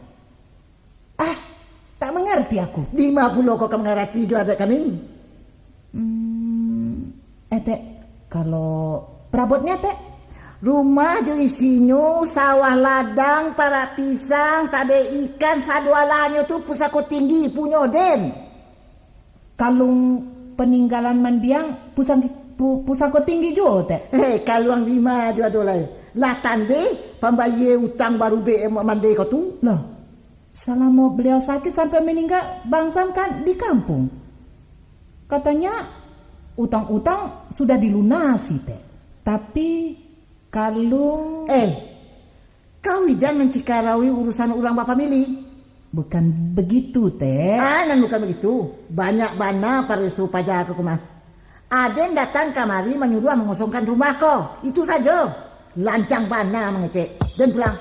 Ah, tak mangarati aku. Dima pulo kau ka mangarati jo adaik kami? Hmm, Etek, kalau perabotnyo, Tek? Rumah jo isinyo, sawah ladang, parak pisang, tabek ikan, sadoalahnyo tu pusako tinggi punyo den. Kalung paninggalan mandiang pusang-, pu-, pusako tinggi juo, Tek? Hei, kaluang dima jo ado lai. Lah tandeh pambayie utang barubek mandeh kau tu? Loh, salamo beliau sakit sampai meninggal, Bang Sam kan di kampung. Katanya, utang-utang sudah dilunasi, Tek. Tapi, kalung... Eh, kau ijan mancikarawi urusan urang bapamili. Bukan begitu, Tek. Ah, nan bukan begitu. Banyak bana pareso paja ko mah. Aden datang kamari manyuruah mangosongkan rumah ko. Itu sajo. Lancang bana mangecek. Den pulang.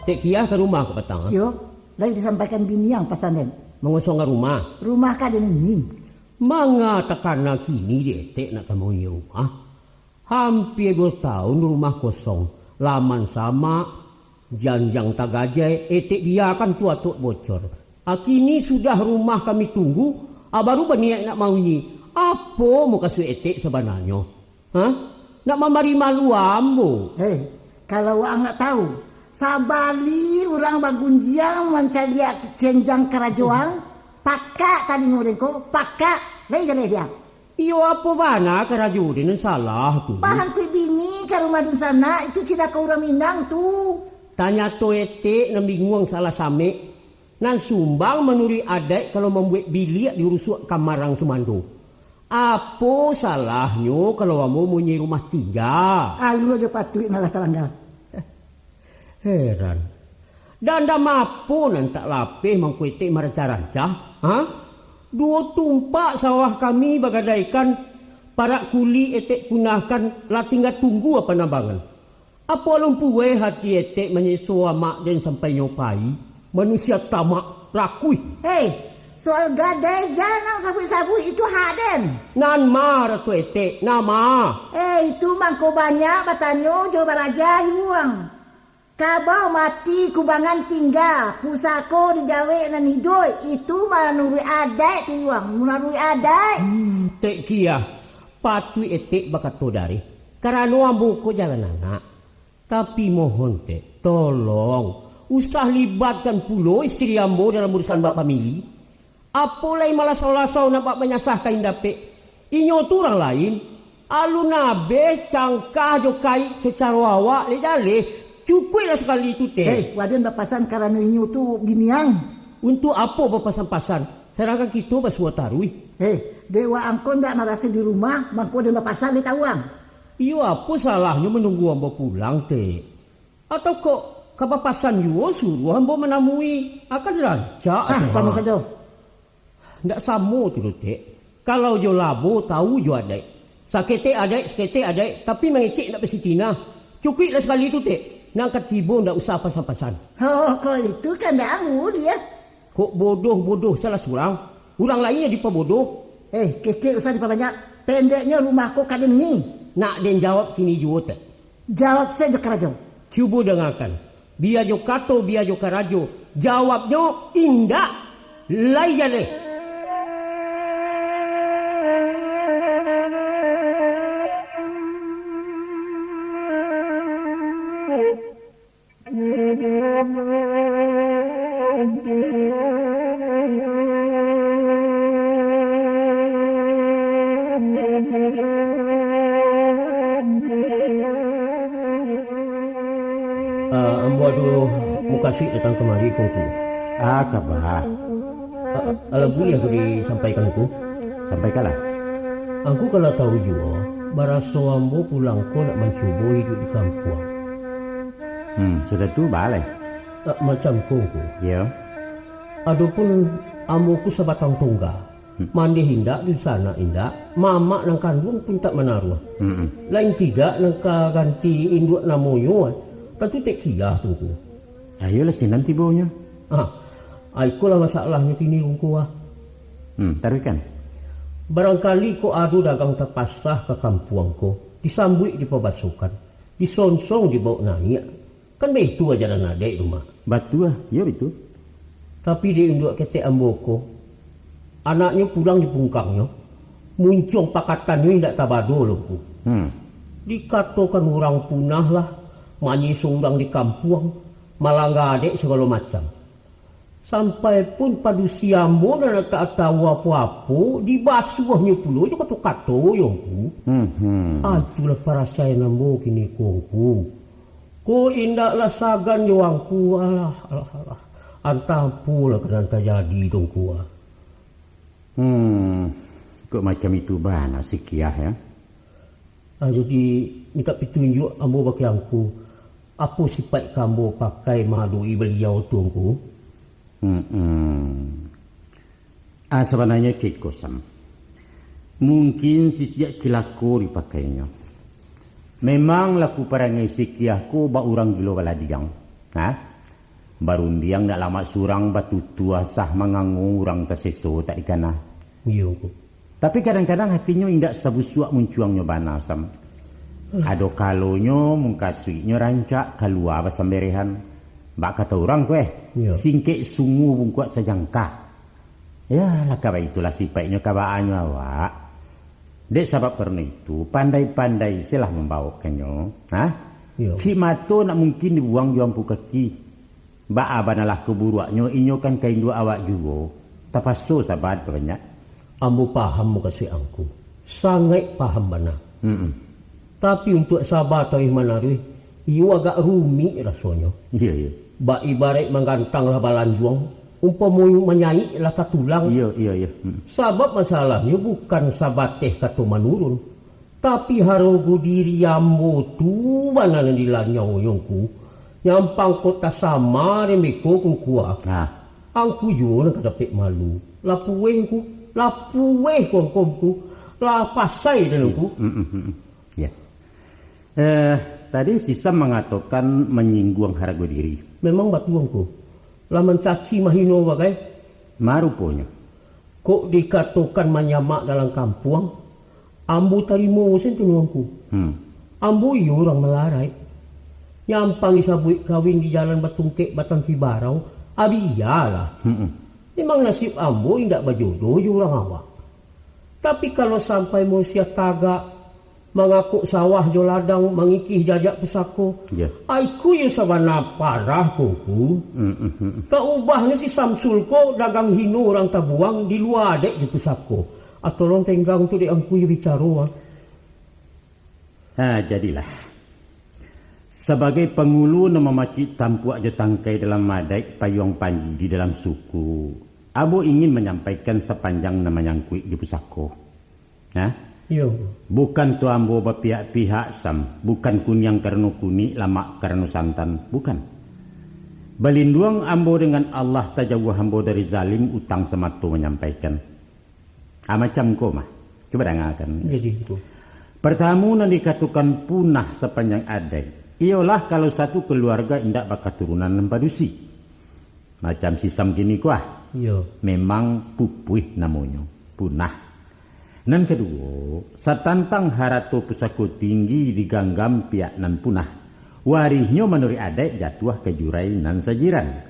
Tek Kiah ka rumah ko patang, ah? Iyo, lai disampaikan bini ang pasan den. Mangosongkan rumah? Rumah ka den ini. Manga takana kini di Etek nak ka mauni rumah? Hampia duo taun rumah kosong, laman samak, janjang tagajai, Etek biakan tu atuak bocor. A kini sudah rumah kami tunggu, a baru baniaik nak mauni. Apo mukasuik Etek sabananyo? Ha? Nak mambari malu ambo? Hei, kalau waang nak tahu, sabali urang bagunjiang mancaliak cenjang karajo ang, pakak talingo den ko, pakak, lai jaleh diam. Iyo, apo bana karajo den nan salah tu? Pahangkuik bini ka rumah dunsanak, itu cilako urang Minang tu. Tanyato Etek nan binguang salah samek, nan sumbang manuruik adaik kalau mambuek biliak di rusuak kamarang sumando. Apo salahnyo kalau ambo munyi rumah tingga? Alua jo patuik nan lah talangga. Heran. Dandam apo nan tak lapeh mangko etek marancah-rancah? Ha? Duo tumpak sawah kami bagadaikan, parak kulik etek punahkan, lah tingga tunggu panambangan. Apo alun puweh hati etek manyeso amak den sampai nyo pai? Manusia tamak, rakuih. Hei, soal gadai jan nan sabuik-sabuik, itu hak den. Nan ma, Ratu Etek, nan ma? Eh, itu mangko banyak batanyo jo baraja yuang. Kabau mati kubangan tingga, pusako dijawek nan iduik, itu manuruik adaik tu yuang, manuruik adaik. Hmm, Tek Kiah, patuik etek bakato dareh, karano ambo ko jalan anak. Tapi mohon, Tek, tolong, usah libatkan pulo istri ambo dalam urusan bak pamili. Apo lai malasau-lasau nak bak manyasah kain dapek. Inyo tu urang lain. Alun abeh cangkah jo kaik sacaro awak leh jaleh. Cukuiklah sakali tu, Tek. Hei, waden bapasan karano inyo tu biniang. Untuak apo bapasan-pasan, sadangkan kito basuo taruih? Hei, dek wak angkon dak marasa di rumah, mangko den bapasan dek tawang. Iyo, apo salahnyo manunggu ambo pulang, Tek? Atau kok ka bapasan juo suruah ambo manamui? Akan rancak. Ah, samo sajo. Ndak samo tu doh, Tek. Kalau jo labo, tawu jo adaik. Saketek adaik, saketek adaik, tapi mangecek ndak basitinah. Cukuiklah sakali tu, Tek. Nan ka tibo ndak usah pasan-pasan. Oh, kalau itu kan ndak buliah. Kok bodoh-bodoh salah surang, urang lain nan dipabodoh. Eh, kecek usah dipabanyak. Pendeknyo rumah ko ka den ni. Nak den jawab kini juo, Tek. Jawab sajo karajo. Cubo dangakan. Bia jo kato, bia jo karajo. Jawabnyo indak. Lai jaleh. Ah, ambo ado mukasuik datang kamari, Kongku. Ah, kaba? Ah, alah buliah ko disampaikan, Kongku? Sampaikanlah. Angku kan lah tahu juo, baraso ambo pulang ko nak mancubo iduik di kampuang. Hmm, sudah tu, baa lai? Ah, macam ko, Kongku. Iyo. Adopun ambo ko sabatang tungga. Hmm. Mandeh indak, dunsanak indak, mamak nan kanduang pun tak manaruah. Mm-mm. Lain tidak nan ka ganti induak namonyo, ah, tantu Tek Kiah tu, Kongku. Ayolah sinan tibonyo. Ah, ah, ikolah masalahnyo kini, Kongku, ah. Hmm, taruihkan. Barangkali kok ado dagang tapasah ka kampuang ko, disambuik dipabasokan, disonsong dibawok naiak. Kan baitu ajaran adaik tu, Mak? Batua, iyo baitu. Tapi dek induak ketek ambo ko, anaknyo pulang di pungkangnyo, muncuang pakatannyo indak tabado lo, Ngku. Hmm. Dikatokan urang punah lah, manyiso urang di kampuang, malangga adaik sagalo macam. Sampai pun padusi ambo nan tak tahu apo-apo, dibasuahnyo pulo jo kato-kato yo, Ngku. Hmm, hmm. Ah, itulah parasaian ambo kini ko, Ngku. Ko indaklah sagan jo Angku, alah, alah, alah. Antah apolah ka nan tajadi tu, Ngku, ah. Hmm, kok macam itu bana si Kiah, ya? Ah, jadi, mintak pitunjuak ambo bakeh Angku, apo sipaik ka ambo pakai maadok-i baliau tu, Ngku? Hmm, hmm. Ah, sabananyo cako, Sam. Mungkin sisiak cilako dipakainyo. Memang laku parangai si Kiah ko bak urang gilo baladiang. Ha? Barundiang nak lamak surang, batutua sah mangango urang taseso tak dikana. Iyo, Ngku. Tapi kadang-kadang hatinyo indak sabusuak muncuangnyo bana, Sam. Ado kalonyo mukasuiknyo rancak kalua basamberehan. Bak kato urang tu, eh, Iyo. Singkek sungu bungkuak sajangka. Ya, lah ka baitulah sipaiknyo kabaannyo awak. Dek sabab karano itu, pandai-pandai selah mambawokannyo. Ha? Iyo. Cik mato nak mungkin dibuang jo ampu kaki. Baa banalah kaburuaknyo, inyo kan ka induak awak juo. Tapaso saba dipabanyak. Ambo paham mukasuik Angku. Sangaik paham bana. Mm-mm. Tapi untuak saba taruih manaruih, iyo agak rumik rasonyo. Iyo, iyo. Bak ibaraik manggantang lah balanjuang, Umpamo manyaik lah tatulang. Iyo, iyo, iyo. Hmm. Sabab masalahnyo bukan sabateh kato manurun, tapi harago diri ambo tu bana nan dilanyau yo, Ngku. Nyampang ko tasama dek meko ko, Ngku, ah. Nah. Angku juo nan ka dapek malu. Lapueh, Ngku. Lapueh ko, Ngku, Ngku. Lah pasai den, Ngku. Hmm, hmm, hmm, hmm. Ya. Eh, tadi si Sam mangatokan manyingguang harago diri. Memang batua, Ngku. Lah mancaci mahino bagai. Ma ruponyo. Kok dikatokan manyamak dalam kampuang, ambo tarimo sen tu, Ngku. Hmm. Ambo iyo urang malaraik. Nyampang disabuik kawin di jalan batungkek batang Cibarau, ado iyolah. Hmm. Memang nasib ambo indak bajodoh jo urang awak. Tapi kalau sampai manusia tagak, mangakok sawah jo ladang, mangikih jajak pusako, ya, ai ko iyo sabana parah ko, Ngku. Mm, mm, mm, mm. Tak ubahnya si Samsul ko dagang hino urang tabuang di lua adaik jo pusako. Ah, tolong tenggang tu dek Angku iyo bicaro, ah. Ha, jadilah. Sabagai pangulu nan mamacik tampuak jo tangkai dalam adaik, payuang panji di dalam suku, ambo ingin manyampaikan sapanjang nan manyangkuik jo pusako. Ha? Iyo. Bukan tu ambo bapihak-pihak, Sam. Bukan kuniang karano kunik, lamak karano santan. Bukan. Balinduang ambo dengan Allah, tajauah ambo dari zalim, utang samato manyampaikan. Ah, macam ko mah. Cuba dangakan. Jadi, Ngku. Partamo, nan dikatokan punah sapanjang adaik, iyolah kalau satu kaluarga indak bakaturunan nan padusi. Macam si Sam kini ko, ah. Iyo. Memang pupuih namonyo, punah. Nan kaduo, satantang harato pusako tinggi diganggam pihak nan punah, warihnyo manuruik adaik jatuah ka jurai nan sajiran.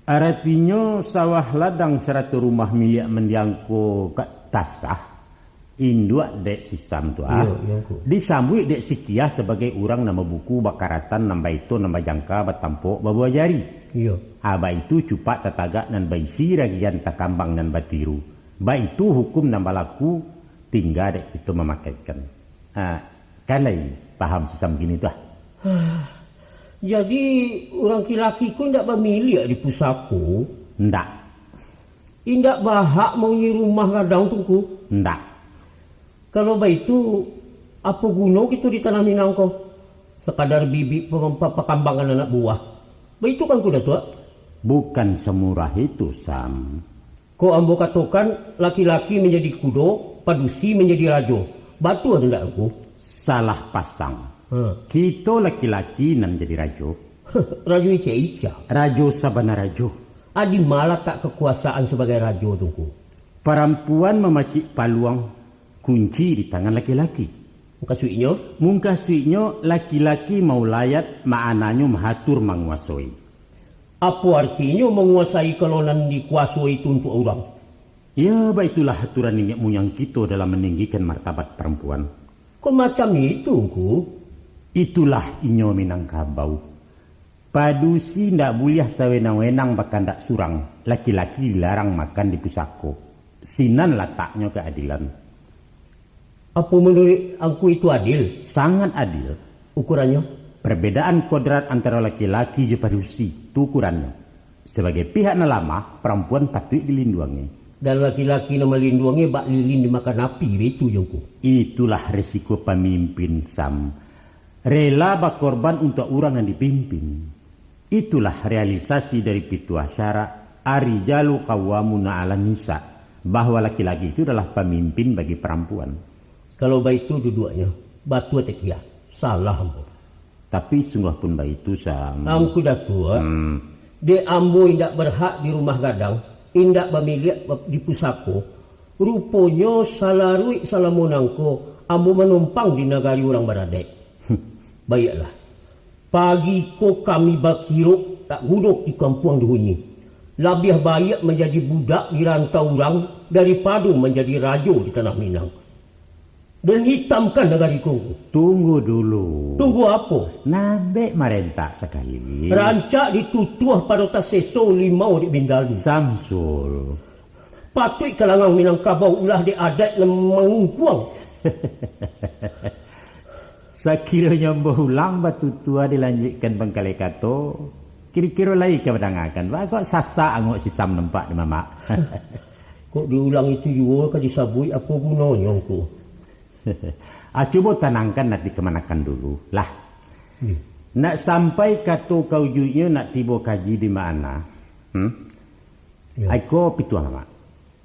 Aratinyo, sawah ladang sarato rumah miliak mandiang ko ka tasah, induak dek si Sam tu, ah, iyo, iyo, Ngku, disambuik dek si Kiah sabagai urang nan babuku, bakaratan, nan baeto, nan bajangka, batampok, babuah jari. Iyo. Ah, baitu cupak tatagak nan baisi, ragian takambang nan batiru. Baitu hukum nan balaku, tingga dek kito mamakaikan. Ah, kan lai paham si Sam kini tu, ah? Jadi, urang laki-laki ko indak bamiliak di pusako? Ndak. Indak bahak mauni rumah gadang tu, Ngku? Ndak. Kalau baitu, apo guno kito di tanah Minang ko? Sakadar bibik pa-, pa-, pakambangan anak buah. Baitu kan, Ngku Datuak? Bukan samurah itu, Sam. Kok ambo katokan, laki-laki manjadi kudo, padusi manjadi rajo. Batua tu ndak, Ngku? Salah pasang. Ha. Kito laki-laki nan jadi rajo. Rajo icek-icek. Rajo sabana rajo. Adi ma latak kakuasaan sabagai rajo tu, Ngku? Parampuan mamacik paluang, kunci di tangan laki-laki. Mukasuiknyo? Mukasuiknyo, laki-laki maulayat, maknanyo maatur, manguasoi. Apo artinyo manguasai, kalau nan dikuasoi tu untuak urang? Ya, baitulah aturan niniak muyang kito dalam maninggikan martabat parampuan. Kok macam itu, Ngku? Itulah inyo Minangkabau. Padusi ndak buliah sawenang-wenang bakandak surang, laki-laki dilarang makan di pusako. Sinan lataknyo kaadilan. Apo manuruik Angku itu adil? Sangat adil. Ukurannyo? Perbedaan kodrat antaro laki-laki jo padusi, tu ukurannyo. Sabagai pihak nan lamah, parampuan patuik dilinduangi. Dan laki-laki nan malinduangi bak lilin dimakan api, baitu jo, Ngku? Itulah resiko pamimpin, Sam. Rela bakorban untuak urang nan dipimpin. Itulah realisasi dari pituah syarak, "Ar-rijalu qawwamuna 'alan nisa'," bahwa laki-laki itu adalah pamimpin bagi parampuan. Kalau baitu duduaknyo, batua Tekiah, salah ambo. Tapi sungguah pun baitu, Sam. Angku Datuak, hmm, dek ambo indak berhak di rumah gadang, indak bamiliak di pusako, ruponyo salaruik salamo nangko ambo manumpang di nagari urang baradaik. Baiaklah. Pagi ko kami bakirok tak guno di kampuang duhunyi. Labiah baiak manjadi budak di rantau urang daripado manjadi rajo di tanah Minang. Dan hitamkan nagari ko. Tunggu dulu. Tunggu apo? Nabek marentak sakali. Rancak ditutuah pado taseso limau dek bindalu. Samsul. Patuik kalangan Minangkabau ulah dek adaik nan mangungkuang. Sakironyo ambo ulang batutua dilanjuikkan bangkalai kato, Kiro-kiro lai ka badangakan, ba kok sasak angok si Sam nampak di mamak. Kok diulang itu juo ka disabuik, apo gunonyo, Ngku? Ah, cubo tanangkan ati kamanakan dulu, lah. Hmm. Nak sampai kato ka ujuiknyo nak tibo kaji di ma-ana. Hmm? Yo. Aiko pituah, Mak.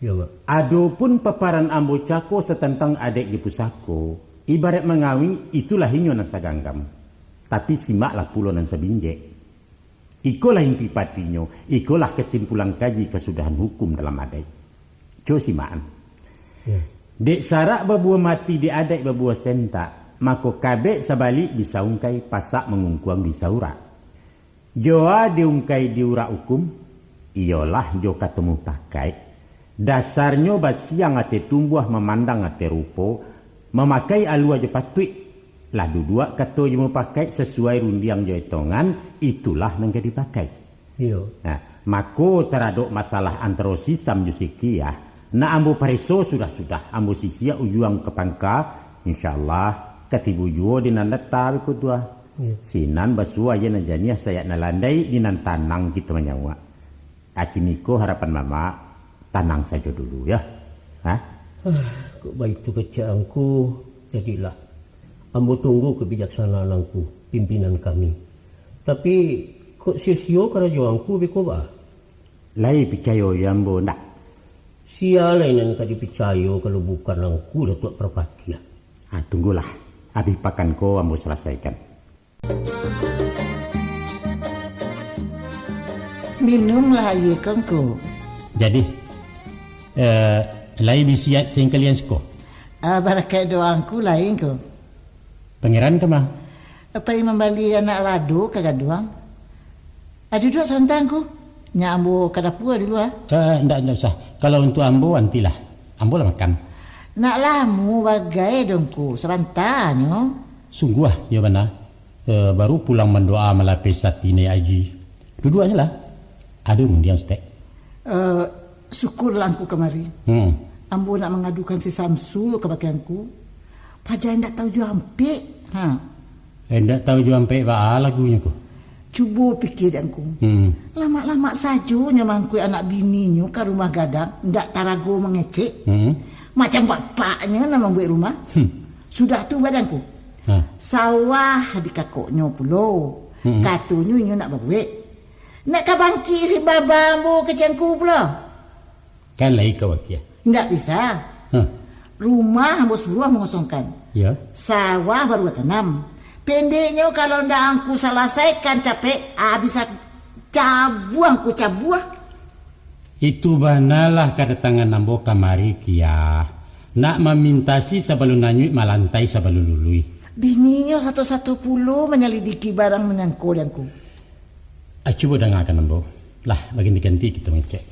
Yo, Mak. Adopun paparan ambo cako satantang adaik jo pusako, ibarat mangawin, itulah inyo nan saganggam. Tapi simaklah pulo nan sabinjek. Ikolah inti patinyo, ikolah kasimpulan kaji kasudahan hukum dalam adaik. Co simakan. Ya. Dek sarak babuah mati, dek adaik babuah sentak, mako kabek sabalik bisa ungkai, pasak mangungkuang bisa urak. Joa diungkai di urak hukum, iyolah jo kato mupakaik. Dasarnyo basiang ateh tumbuah, mamandang ateh rupo, mamakai alua jo patuik. Lah duduak kato jo mupakaik sasuai rundiang jo etongan, itulah nan ka dipakai. Iyo. Nah, mako taradok masalah antaro si Sam jo si Kiah, nak ambo pareso sudah-sudah, ambo sisiak ujuang ka pangka, insya Allah, ka tibo juo di nan data beko tu ah. Iyo. Sinan basuo aia nan janiah, sayak nan landai, di nan tanang kito manyauak. Kini ko harapan mamak, tanang sajo dulu, yo. Ha? Ah, kok baitu kecek Angku, jadilah. Ambo tunggu kebijaksanaan Angku, pimpinan kami. Tapi, kok sio-sio karajo Angku beko baa? Lai picayo jo ambo ndak? Sia lai nan ka dipicayo kalau bukan Angku, Datuak Parpatiah? Ha, tunggulah. Abih pakan ko ambo salasaikan. Minumlah aia ko, Ngku. Jadi, eh, lai bisiak sangkalian siko? Ah, barakaik doa Angku lai, Ngku. Pangeran ka ma? Pai mambali anak lado ka gaduang. Ah, duduak sabanta, Ngku. Nyak ambo ka dapua dulu, ah. Eh, ndak, ndak usah. Kalau untuak ambo, antilah. Ambo lah makan. Nak lamo bagai doh, Ngku. Sabantanyo. Sungguah, iyo bana. Eh, baru pulang mandoa malapeh sati naiak aji. Duduak se lah. Ado rundiang saketek. Eh, syukurlah Angku kamari. Hmm. Ambo nak mangadukan si Samsul kabake Angku. Paja indak tahu jo ampek. Ha. Eh, indak tahu jo ampek baa lagunyo ko? Cubo pikia dek Angku. Hmm. Lamak-lamak sajo nyo mangkuik anak bininyo ka rumah gadang, indak tarago mangecek. Hmm. Macam bapaknyo nan mambuek rumah. Hmm. Sudah tu badan Angku. Ha. Sawah di kakoknyo pulo. Hmm. Katonyo inyo nak babuek. Nak ka bangkik si baba ambo kecek Angku pulo. Kan lai ka wakia. Indak bisa. Hah. Rumah ambo suruah mangosongkan. Ya. Sawah baru batanam. Pendeknyo, kalau ndak Angku salasaikan capek, ah, bisa cabuah Angku cabuah. Itu banalah kadatangan ambo kamari, Kiah. Nak mamintasi sabalun anyuik, malantai sabalun luluih. Bininyo sato-sato pulo manyalidiki barang manyangko di Angku. Ah, cubo dangakan ambo. Lah, baganti-ganti kito mangecek.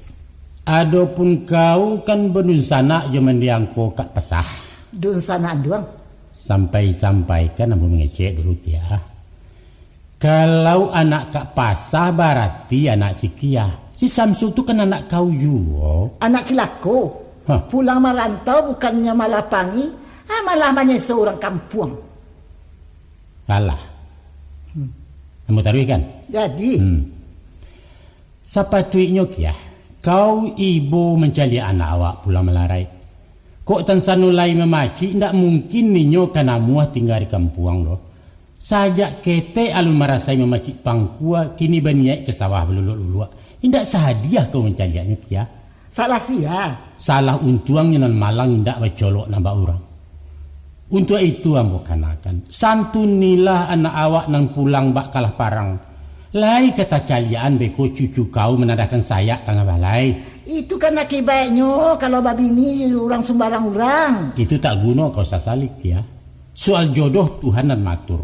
Adopun kau kan badunsanak jo mandiang ko Kak Pasah. Dunsanak anduang. Sampai-sampaikan ambo mangecek dulu, Kiah. Kalau anak Kak Pasah, barati anak si Kiah. Si Samsul tu kan anak kau juo. Anak cilako. Hah. Pulang marantau bukannyo malah pangi, ah, malah manyeso urang kampuang. Alah. Hmm. Ambo taruihkan? Jadi. Hmm. Sapatuiknyo, Kiah, kau ibo mancaliak anak awak pulang malarai. Kok tansano lai mamacik, indak mungkin inyo ka namuah tingga di kampuang doh. Sajak ketek alun marasai mamacik pangkua, kini baniaik ka sawah baluluak-luluak. Indak sadiah kau mancaliaknyo, Kiah. Salah sia? Salah untuangnyo nan malang indak bacolok nan bak urang. Untuak itu ambo kanakan, santunilah anak awak nan pulang bak kalah parang. Lai ka tacaliakan beko cucu kau manadahkan sayak tangah balai. Itu kan akibatnyo kalau babini urang sumbarang urang. Itu tak guno kau sasali, Kiah. Soal jodoh Tuhan nan maatur.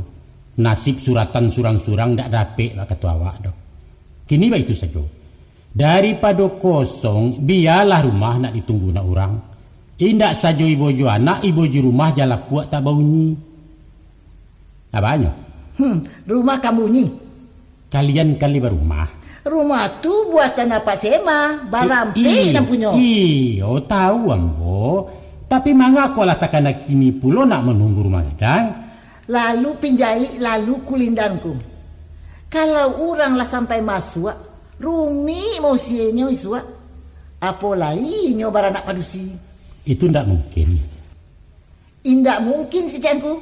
Nasib suratan surang-surang dak dapek bak kato awak doh. Kini baitu sajo. Daripado kosong, bialah rumah nak ditunggu nak urang. Indak sajo ibo jo anak, ibo jo rumah jan lapuak tak baunyi. Apanyo? Hmm, rumah kan bunyi. Kalian kali barumah. Rumah tu buatan Apak Sema, barampek nan punyo. Iyo, tahu ambo. Tapi mangako lah takana kini pulo nak manunggu rumah gadang? Lalu pinjaik, lalu kulindan ko. Kalau urang lah sampai masuak, rumik mausienyo isuak. Apo lai inyo baranak padusi. Itu ndak mungkin. Indak mungkin, kecekku.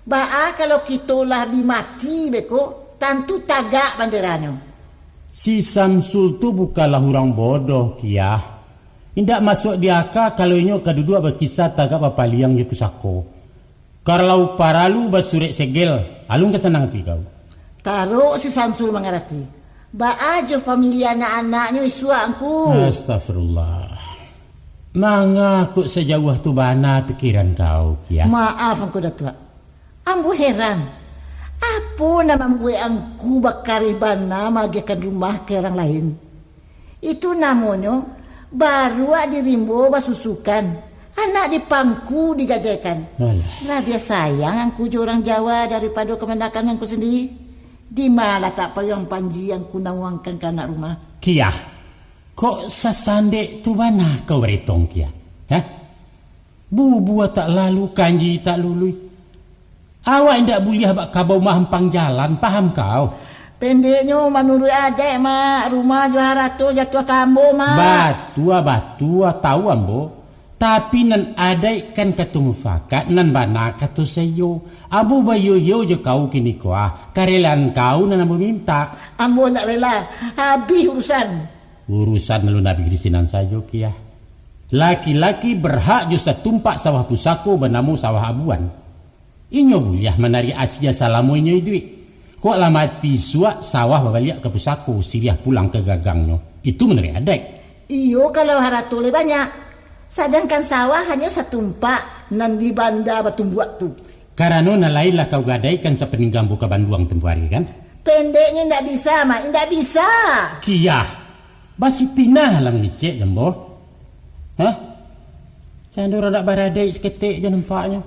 Baa kalau kito lah bi mati beko, tantu tagak banderanyo. Si Samsul tu bukanlah urang bodoh, Kiah. Indak masuak di aka kalau inyo ka duduak bakisa tagak bapaliang jo pusako. Kalau paralu basurek segel, alun ka sanang ati kau. Tarok si Samsul mangarati. Baa jo pamiliah anak-anaknyo isuak, Angku? Astagfirullah. Manga kok sajauah tu bana pikiran kau, Kiah? Maaf, Angku Datuak. Ambo heran. Apo nan mambuek Angku bakareh bana maagiahkan rumah ka urang lain? Itu namonyo baruak di rimbo basusukan, anak di pangku digajaikan. Alah. Labiah sayang Angku jo urang Jawa daripado kamanakan Angku sandiri. Di ma latak payuang panji Angku nauangkan ka anak rumah? Kiah, kok sasandek tu bana kau baretong, Kiah? Hah? Bubua tak lalu, kanji tak lului. Awak indak buliah bak kabau mahampang jalan, paham kau? Pendeknyo, manuruik adaik, Mak, rumah jo harato jatuah ka ambo, Mak. Batua, batua, tahu ambo. Tapi nan adaik kan kato mufakat, nan bana kato saiyo. Ambo baiyo-iyo jo kau kini ko ah, karelaan kau nan ambo mintak. Ambo indak rela, habih urusan. Urusan alun abih di sinan sajo, Kiah. Laki-laki berhak jo satumpak sawah pusako banamo sawah abuan. Inyo buliah manarik asia salamo inyo iduik. Kok lah mati isuak, sawah babaliak ka pusako, siriah pulang ka gagangnyo. Itu manuruik adaik. Iyo, kalau harato lai banyak. Sadangkan sawah hanyo satumpak nan di banda batumbuak tu. Karano nan lain lah kau gadaikan sapaningga ambo ka Banduang tempo ari, kan? Pendeknyo, indak bisa, Mak, indak bisa. Kiah, basitinah lah mangecek jo ambo. Hah? Cando radak baradaik saketek jo nampaknyo.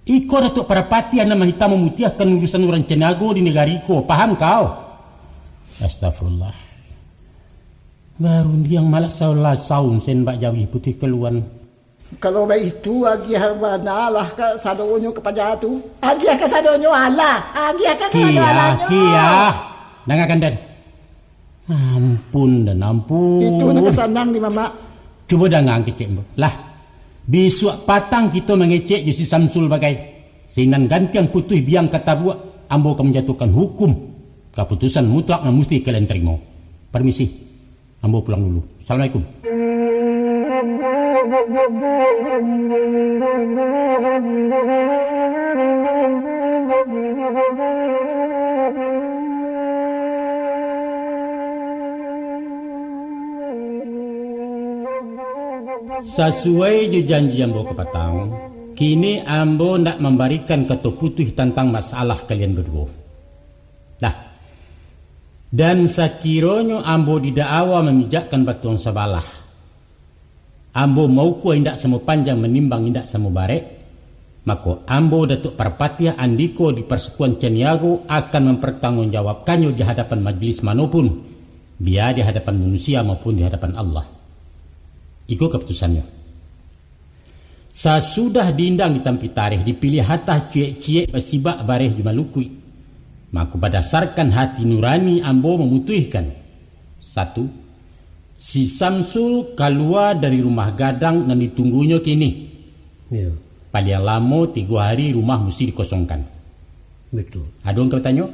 Iko Datuak Parapatiah nan mahitam mamutiahkan urusan urang Caniago di nagari ko, paham kau? Astagfirullah. Barundiang malak salah saun sen bak jawih putih kaluan. Kalau baitu, agiah bana lah ka sadonyo ka paja tu. Agiah ka sadonyo alah. Agiah ka sadonyo Kiah, alah. Kiah. Dangakan, Den. Ampun, Den, ampun. Itu nan ka sanang di mamak. Cubo dangakan kecek ambo. Lah, bisuak patang kito mangecek jo si Samsul bagai. Sinan gantiang putuih biang ka tabuak, ambo ka manjatuahkan hukum. Kaputusan mutlak nan musti kalian tarimo. Permisi. Ambo pulang dulu. Assalamualaikum. Sasuai jo janji ambo kapatang, kini ambo ndak mambarikan kato putuih tantang masalah kalian baduo. Dah. Dan sakironyo ambo didakwa mamijakkan batuang sabalah, ambo maukua indak samo panjang, manimbang indak samo barek, mako, ambo, Datuak Parpatiah, andiko di parsekuan Caniago, akan mampartangguangjawabkannyo di hadapan majelis mano pun, biya di hadapan manusia maupun di hadapan Allah. Iko kaputusannyo. Sasudah diindang di tampik tareh, dipiliah hatah ciek-ciek basibak bareh jo malukuik, mako, badasarkan hati nurani ambo mamutuihkan, satu, si Samsul kalua dari rumah gadang nan ditunggunyo kini. Iyo. Paliang lamo tigo hari rumah musti dikosongkan. Batua. Ado nan ka batanyo?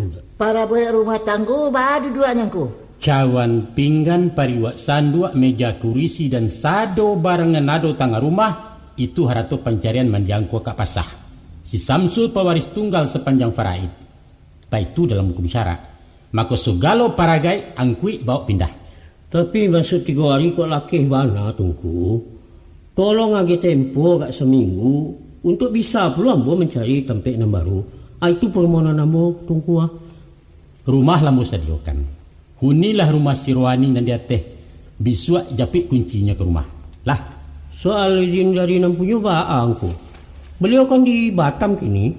Indak. Parabuek rumah tanggo baa duduaknyo, Ngku? Cawan pinggan, pariuak sanduak, meja kurisi, dan sado barang nan ado tangah rumah, itu harato pancarian mandiang ko ka pasah. Si Samsul pawaris tunggal sapanjang faraid. Baitu dalam hukum syarak. Mako, sagalo paragaik angkuik baok pindah. Tapi, masuak tigo ari kok lakeh bana, Tungku. Tolong agiah tempo agak saminggu, untuak bisa pulo ambo mancari tampek nan baru. Ah, itu parmohonan ambo, Tungku, ah. Rumah lah ambo sadiokan. Hunilah rumah si Rohani nan di ateh. Bisuak japik kuncinyo ka rumah. Lah. Soal izin dari nan punyo baa, Ngku? Baliau kan di Batam kini.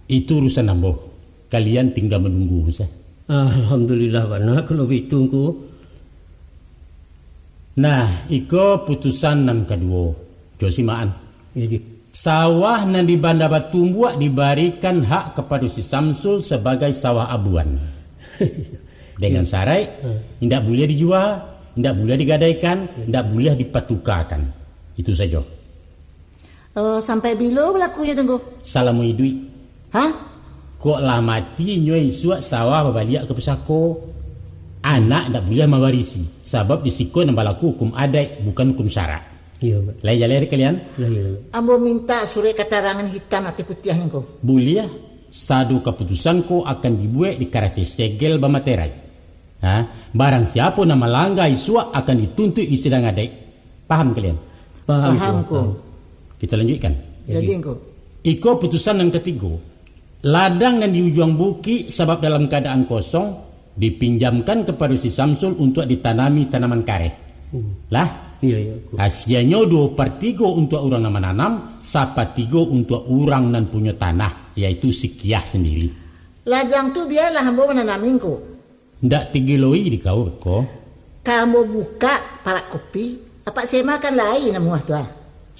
Itu urusan ambo. Kalian tingga manunggu sajo. Alhamdulillah bana kalau baitu, Ngku. Nah, iko putusan nan kaduo. Jo simakan. Iyo, Ji. Sawah nan di Banda Batumbuak dibarikan hak kapado si Samsul sabagai sawah abuan. Dengan saraik, indak buliah dijua, indak buliah digadaikan, indak buliah dipatukakan. Itu sajo. Oh, sampai bilo balakunyo tu, Ngku? Salamo iduik. Hah? Kok lah mati, inyo isuak sawah babaliak ka pusako. Anak indak buliah mawarisi, sabab di siko nan balaku hukum adaik, bukan hukum syarak. Iyo, Pak. Lai jaleh dek kalian? Lah, iyo. Ambo mintak surek katarangan hitam ateh putiah, Ngku. Buliah, sado kaputusan ko akan dibuek di karateh segel bamaterai. Ha? Barang siapo nan malangga isuak akan dituntuik di sidang adaik. Paham kalian? Paham, Paham, Tuan. Ko. Paham. Kita lanjutkan. Jadi, Jadi. Ko. Iko putusan nan katigo. Ladang nan di ujuang bukik sabab dalam kaadaan kosong, dipinjamkan kapado si Samsul untuak ditanami tanaman kareh. Hmm. Lah? Iya, iya, Ko. Hasianyo duo partigo untuak urang nan mananam, sapatigo untuak urang nan punyo tanah, yaitu si Kiah sandiri. Ladang tu bialah ambo mananami, Ngku. Ndak tigiloi di kau ko. Ka ambo bukak parak kopi, Apak Sema kan lai namuah tu, ah.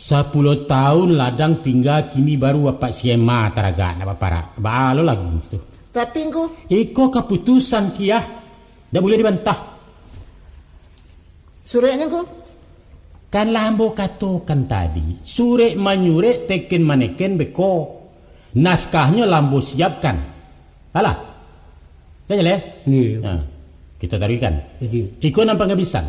Sapuluah taun ladang tingga, kini baru Apak Sema taragak nak baparak. Baa lo lagu tu. Tapi, Ngku. Iko kaputusan, Kiah. Ndak buliah dibantah. Sureknyo, Ngku? Kan lah ambo katokan tadi, surek manyurek teken maneken beko. Naskahnyo lah ambo siapkan. Alah. Dah jaleh? Iyo, iyo. Ha, kita taruihkan. Jadi. Iko nan pangabisan.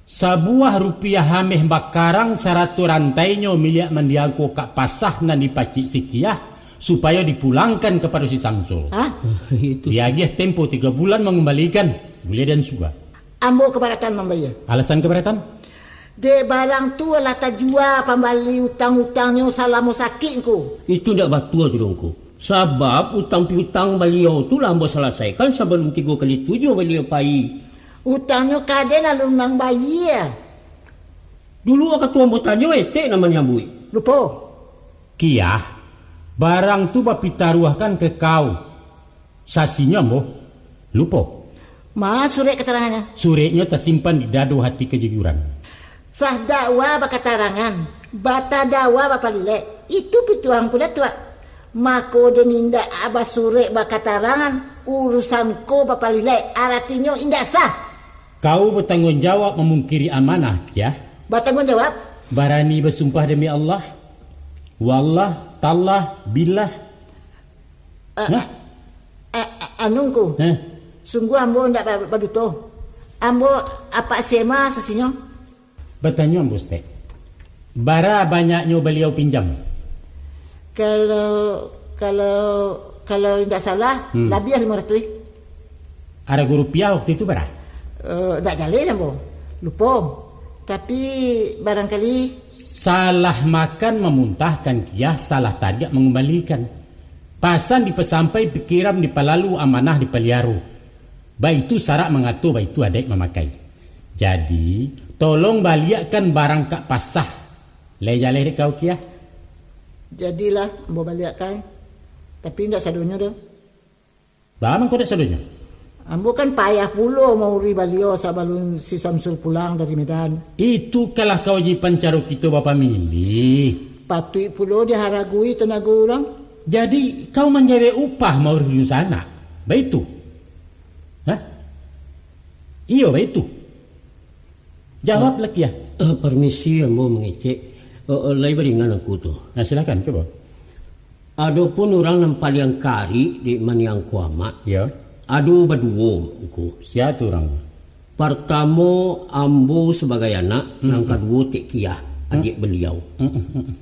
Sabuah rupiah ameh bakarang sarato rantainyo miliak mandiang ko kak pasah nan dipacik si Kiah, supayo dipulangkan kapado si Samsul. Hah? Itu. Diagiah tempo tigo bulan mangumbalikan, buliah dan suga. Ambo kabaratan mambayia. Alasan kabaratan? Dek barang tu lah tajua pambali utang-utangnyo salamo sakik, Ngku. Itu ndak batua tu doh, Ngku. Sabab utang piutang baliau tu lah ambo salasaikan sabalum tigo kali tujuah baliau pai. Utangnyo ka den alun nan bayia. Dulu wakatu ambo tanyo, etek nan manyambuik. Lupo. Kiah, barang tu bapitaruahkan ka kau. Sasinyo ambo lupo. Ma surek katarangannyo? Sureknyo tasimpan di dado hati kajujuran. Sah dakwa bakatarangan, batadawa bapalilek. Itu pituah Ngku Datuak. Mako, den indak basurek bakatarangan, urusan ko bapalilek, aratinyo indak sah. Kau batangguang jawab mamungkiri amanah, Kiah? Batangguang jawab. Barani basumpah demi Allah? Wallah, tallah, billah. Ah, Hah? ah, ah, anu, Ngku. Hah? Sungguah ambo indak ba-, baduto. Ambo Apak Sema sasinyo. Batanyo ambo, Stek. Bara banyaknyo baliau pinjam? Kalau, kalau, kalau indak salah, Hmm. labiah limo ratuih. Arago rupiah waktu itu bara? Eh, indak jaleh ambo. Lupo. Tapi, barangkali Salah makan mamuntahkan, Kiah, salah tagak mangumbalikan. Pasan dipasampai, pikiran dipalalu, amanah dipaliaro. Baitu sarak mangato, baitu adaik mamakai. Jadi, tolong baliakkan barang kak pasah. Lai jaleh dek kau, Kiah? Jadilah, ambo baliakkan. Tapi indak sadonyo doh. Baa mangko dak sadonyo? Ambo kan payah pulo mauri baliau sabalun si Samsul pulang dari Medan. Itu kalah kawajiban caro kito bapamilih. Patuik pulo diharagui tanago urang. Jadi, kau manjawek upah mauri dunsanak? Baitu? Hah? Iyo, baitu. Jawablah, Kiah. Eh, permisi, ambo mangecek. Eh, eh, lai baringan aku tu. Nah, silakan, cubo. Adopun urang nan paliang karik dek maniang ko amak, Ya. ado baduo, Ngku. Sia tu urang? Partamo, ambo sabagai anak, Mm-mm. nan kaduo Tek Kiah, Mm. adiak baliau. Mm-mm, mm-mm.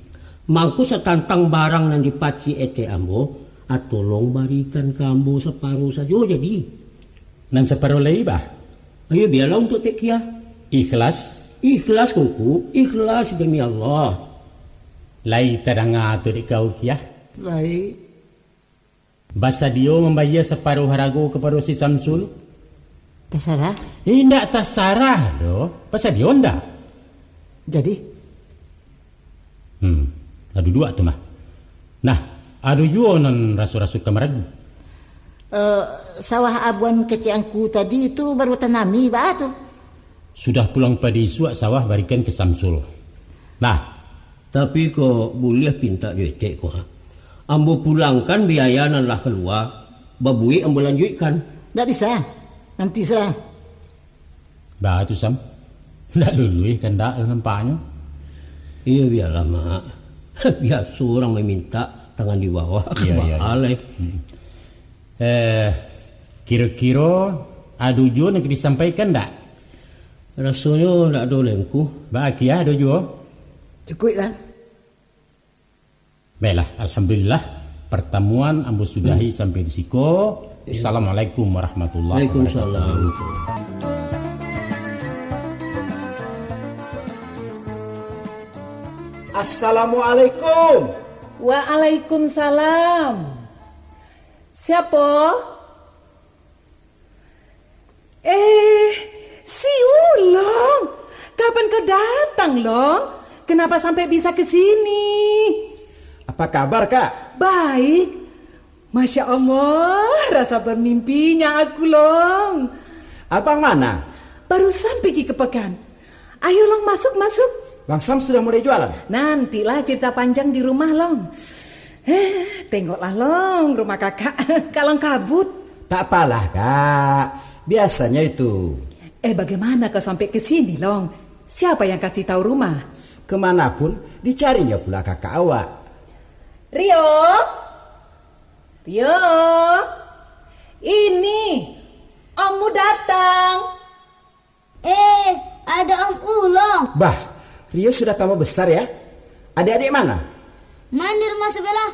Mangko satantang barang nan dipacik etek ambo, ah, tolong barikan ka ambo saparo sajo jadi. Nan saparo lai, bah? Ayo, bialah untuak Tek Kiah. Ikhlas? Ikhlas, Ngku. Ikhlas demi Allah. Lai tadanga tu dek kau, Kiah? Lai. Basadio mambayia saparo harago kapado si Samsul? Tasarah. Indak tasarah doh. Basadio ndak? Jadi? Hmm, ado duo tu mah. Nah, ado juo nan raso-raso ka maragu. Eh, sawah abuan kecek Angku tadi tu baru tanami, baa tu? Sudah pulang padi isuak sawah barikan ka Samsul. Nah, Tapi kok buliah pintak jo etek ko, ha? Ambo pulangkan biaya nan lah kalua, babuek ambo lanjuikkan. Ndak bisa. Nanti salah. Bah, tu, Sam. Ndak luluih kandak nampaknyo. Iyo, bialah, Mak. Biaso urang mamintak tangan di bawah, Iyo, iyo, iyo. Baalai. Hmm. Eh, kiro-kiro ado juo nan ka disampaikan ndak? Rasonyo ndak ado lai, Ngku. Baa kiah ado juo? Cukuiklah. Baiklah, alhamdulillah, pertemuan ambo sudahi sampai di siko. Iya. Assalamualaikum warahmatullahi Waalaikumsalam. Wabarakatuh. Assalamualaikum. Waalaikumsalam. Siapo? Eh, si Ulong, kapan kau datang, Long? Kenapa sampai bisa ke sini? Apa kabar, Kak? Baik. Masya Allah, rasa bermimpinya aku, Long. Abang mana? Barusan pergi ke pekan. Ayo, Long, masuk, masuk. Bang Sam sudah mulai jualan? Nantilah cerita panjang di rumah, Long. Eh, tengoklah, Long, rumah kakak kalang kabut. Tak apalah, Kak. Biasanya itu. Eh, bagaimana kau sampai ke sini, Long? Siapa yang kasih tahu rumah? Kemana pun, dicarinya pula kakak awak. Rio? Rio? Ini, ommu datang. Eh, ada Om Ulong. Bah, Rio sudah tambah besar ya. Adik-adik mana? Main di rumah sebelah.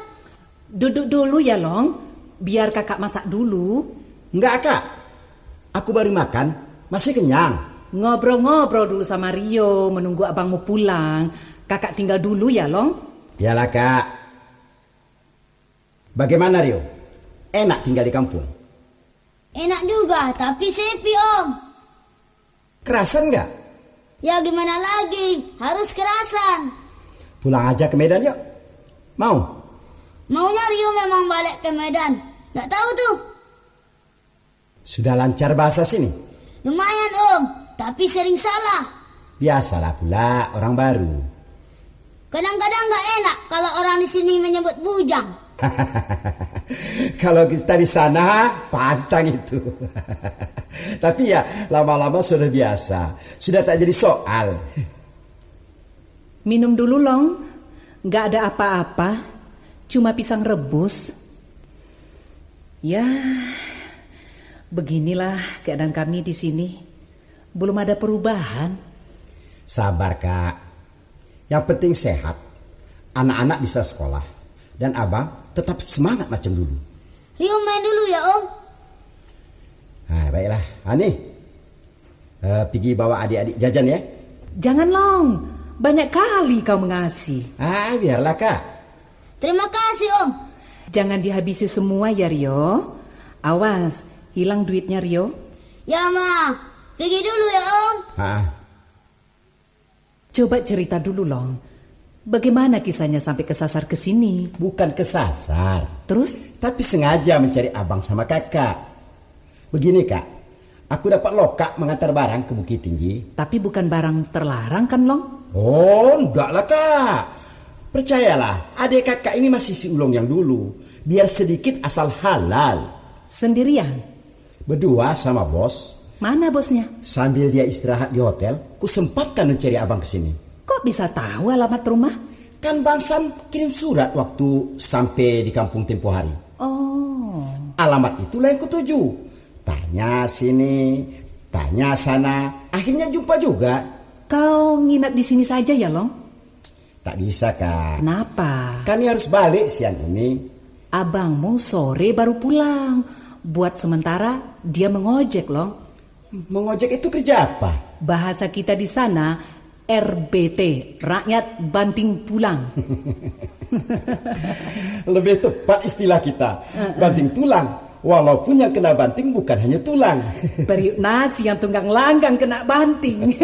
Duduk dulu ya, Long. Biar kakak masak dulu. Enggak, Kak. Aku baru makan, masih kenyang. Ngobrol-ngobrol dulu sama Rio, menunggu abangmu pulang. Kakak tinggal dulu ya, Long. Iyalah, Kak. Bagaimana, Rio? Enak tinggal di kampung? Enak juga, tapi sepi, Om. Kerasan nggak? Ya, gimana lagi? Harus kerasan. Pulang aja ke Medan, yuk. Mau? Maunya Rio memang balik ke Medan. Nggak tahu tuh. Sudah lancar bahasa sini? Lumayan, Om, tapi sering salah. Biasalah pula orang baru. Kadang-kadang nggak enak kalau orang di sini menyebut bujang. Kalau kita di sana, pantang itu. Tapi ya, lama-lama sudah biasa. Sudah tak jadi soal. Minum dulu, Long. Nggak ada apa-apa. Cuma pisang rebus. Ya, beginilah keadaan kami di sini. Belum ada perubahan. Sabar, Kak. Yang penting sehat. Anak-anak bisa sekolah. Dan abang tetap semangat macam dulu. Rio main dulu ya, Om. Nah, baiklah. Ani, eh, pergi bawa adik-adik jajan ya. Jangan, Long. Banyak kali kau mengasih. Ah, biarlah, Kak. Terima kasih, Om. Jangan dihabisi semua ya, Rio. Awas, hilang duitnya, Rio. Ya, Ma. Pergi dulu ya, Om. Ah. Coba cerita dulu, Long. Bagaimana kisahnya sampai kesasar ke sini? Bukan kesasar. Terus? Tapi sengaja mencari abang sama kakak. Begini, Kak. Aku dapat lokak mengantar barang ke Bukittinggi. Tapi bukan barang terlarang kan, Long? Oh, enggak lah, Kak. Percayalah, adik kakak ini masih si Ulong yang dulu. Biar sedikit asal halal. Sendirian? Berdua sama bos. Mana bosnya? Sambil dia istirahat di hotel, ku sempatkan mencari abang ke sini. Kok bisa tahu alamat rumah? Kan Bang Sam kirim surat waktu sampai di kampung tempo hari. Oh. Alamat itulah yang kutuju. Tanya sini, tanya sana, akhirnya jumpa juga. Kau nginap di sini saja ya, Long? Tak bisa, Kak. Kenapa? Kami harus balik siang ini. Abangmu sore baru pulang. Buat sementara, dia mengojek, Long. Mengojek itu kerja apa? Bahasa kita di sana, R B T, rakyat banting pulang. Lebih tepat istilah kita, Heeh. Banting tulang. Walaupun yang kena banting bukan hanya tulang. Periuk nasi yang tunggang langgang kena banting.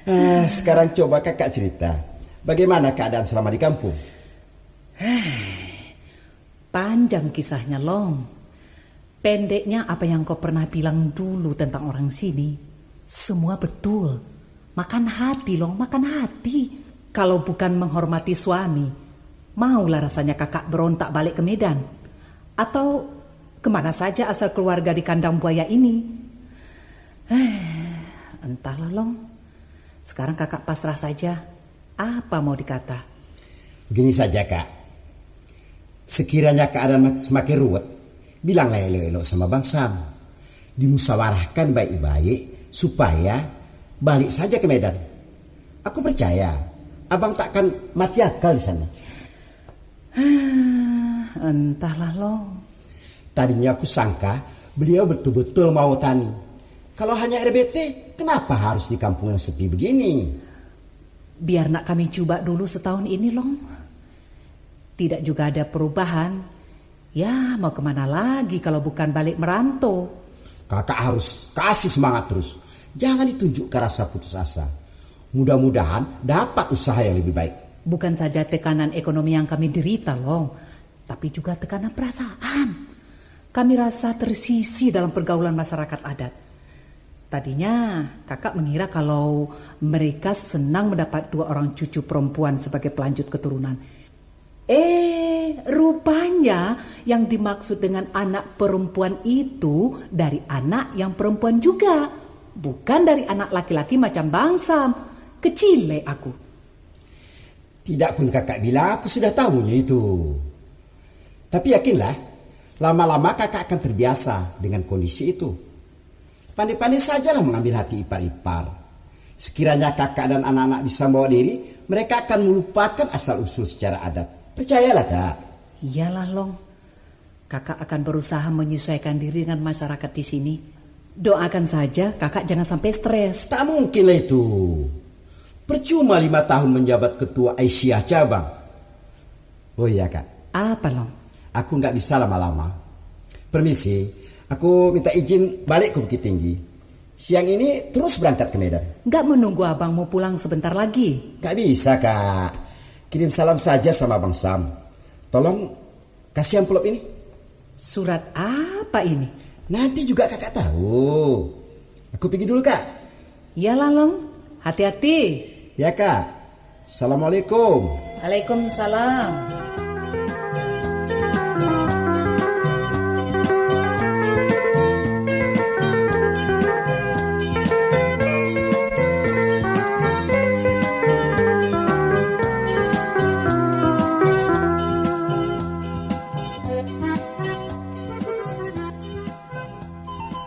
Ah, sekarang coba kakak cerita, bagaimana keadaan selama di kampung? Panjang kisahnya, Long. Pendeknya, apa yang kau pernah bilang dulu tentang orang sini, semua betul. Makan hati, Long, makan hati. Kalau bukan menghormati suami, maulah rasanya kakak berontak balik ke Medan. Atau kemana saja asal keluarga di kandang buaya ini? Entahlah, Long. Sekarang kakak pasrah saja. Apa mau dikata? Begini saja, Kak. Sekiranya keadaan mak-, semakin ruwet, bilanglah elok-elok sama Bang Sam. Dimusyawarahkan baik-baik supaya balik saja ke Medan. Aku percaya, Abang takkan mati akal di sana. Entahlah, Long. Tadinya aku sangka beliau betul-betul mau tani. Kalau hanya R B T, kenapa harus di kampung yang sepi begini? Biar nak kami cuba dulu setahun ini, Long. Tidak juga ada perubahan. Ya, mau kemana lagi kalau bukan balik merantau? Kakak harus kasih semangat terus. Jangan ditunjukkan rasa putus asa. Mudah-mudahan dapat usaha yang lebih baik. Bukan saja tekanan ekonomi yang kami derita, Long, tapi juga tekanan perasaan. Kami rasa tersisih dalam pergaulan masyarakat adat. Tadinya, kakak mengira kalau mereka senang mendapat dua orang cucu perempuan sebagai pelanjut keturunan. Eh, rupanya yang dimaksud dengan anak perempuan itu dari anak yang perempuan juga, bukan dari anak laki-laki macam Bang Sam. Kecilek aku. Tidak pun kakak bilang, aku sudah tahunyo itu. Tapi yakinlah, lama-lama kakak akan terbiasa dengan kondisi itu. Pandai-pandai sajalah mengambil hati ipar-ipar. Sekiranya kakak dan anak-anak bisa membawa diri, mereka akan melupakan asal-usul secara adat. Percayalah, Kak. Iyalah, Long. Kakak akan berusaha menyesuaikan diri dengan masyarakat di sini. Doakan saja kakak jangan sampai stres. Tak mungkinlah itu. Percuma lima tahun menjabat ketua Aisyah cabang. Oh iya, Kak. Apa, Long? Aku nggak bisa lama-lama. Permisi, aku minta izin balik ke Bukittinggi. Siang ini terus berangkat ke Medan. Nggak menunggu abang mau pulang sebentar lagi? Nggak bisa, Kak. Kirim salam saja sama Bang Sam. Tolong kasih amplop ini. Surat apa ini? Nanti juga kakak tahu. Aku pergi dulu, Kak. Iyalah, Long. Hati-hati. Ya, Kak. Assalamualaikum. Waalaikumsalam.